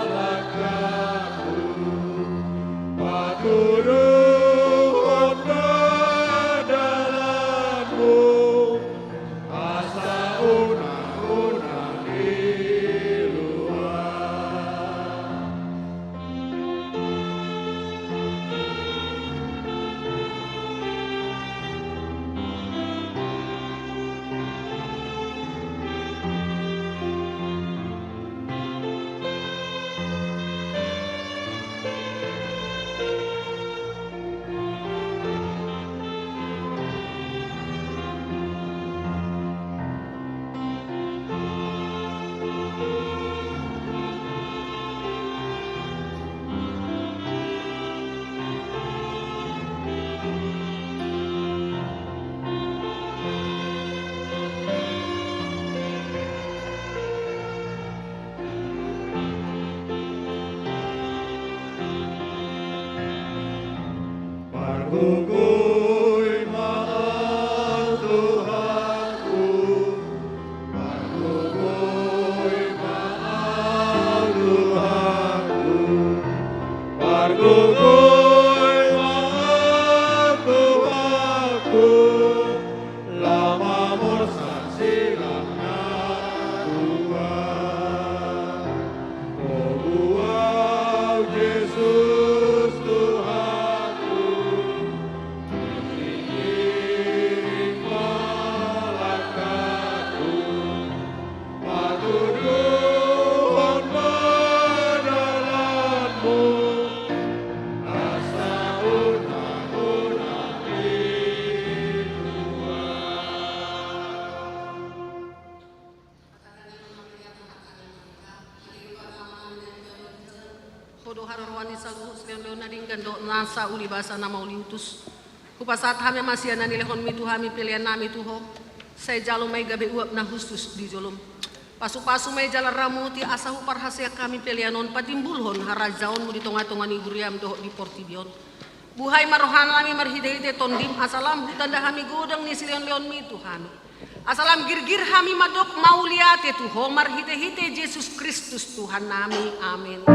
langkahmu, patuduhon ma dalanmu, asa unang-unang di luat. Pargogoi ma Ho Tuhanku, pargogoi ma Ho Tuhanku, pargogoi ma Ho Tuhanku, laho mamorsan silang na tua. Bogu Au Jesus Tuhanku, iring-iring ma langkangku, patuduhon ma dalanmu, asa unang-unang i tua. Ho do haroroan ni saluhut silehonlehon na denggan dohot nasa uli basa na mauliutus. Hupasahat hami ma sian na nilehonmi tu hami pelean nami tu Ho. Sai jalo ma i gabe uap na hushus di jolom. Pasupasu ma i jala ramoti asa huparhaseang hami pelean on patimbulhon harajaonmu di tonga-tonga ni huriam dohot di portibi on. Buhai ma roha nami marhite-hite Tondim, asa lam hutanda hami godang ni silehon-lehonmi tu hami. Asa lam girgir hami mandok mauliate tu Ho marhite-hite Jesus Kristus Tuhan nami. Amen.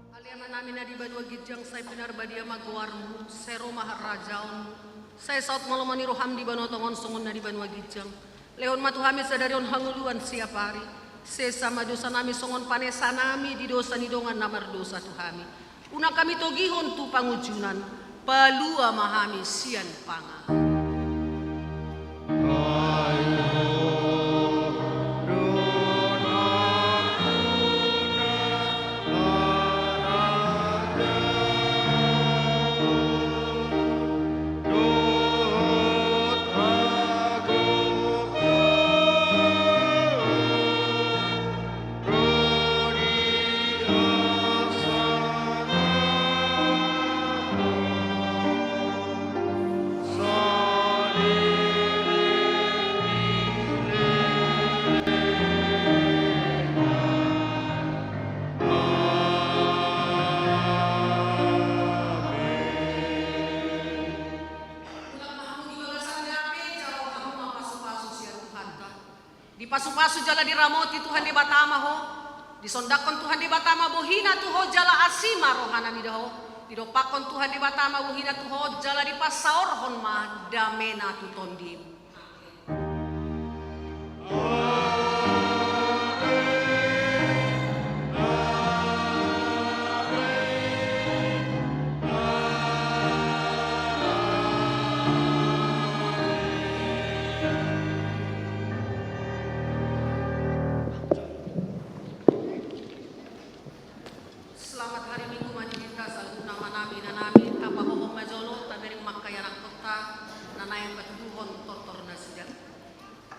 Ale Amanami na di banua ginjang, sai pinarbadia ma goarmu, sai ro ma harajaonmu, sai saut ma lomo ni roham di banua tonga on songon na di banua ginjang. Lehon ma tu hami sadari on hangoluan siapari. Sesa ma dosa nami songon panesa nami di dosa ni dongan na mardosa tu hami. Unang hami togihon tu pangunjunan, palua ma hami sian pangago. Unang ma hamu di bagasan dame, jalo hamu ma pasupasu sian Tuhanta. Dipasupasu jala diramoti Tuhan Debata ma ho. Disondangkon Tuhan Debata ma bohina tu ho jala asi ma rohana mida ho. Didompakkon Tuhan Debata ma bohina tu ho jala dipasaorhon ma damena tu tondim. Selamat hari Minggu ma di hita saluhutna amanami inanami, tapahohom ma jolo tabereng ma angka ianakhonta na naeng patuduhon tortor.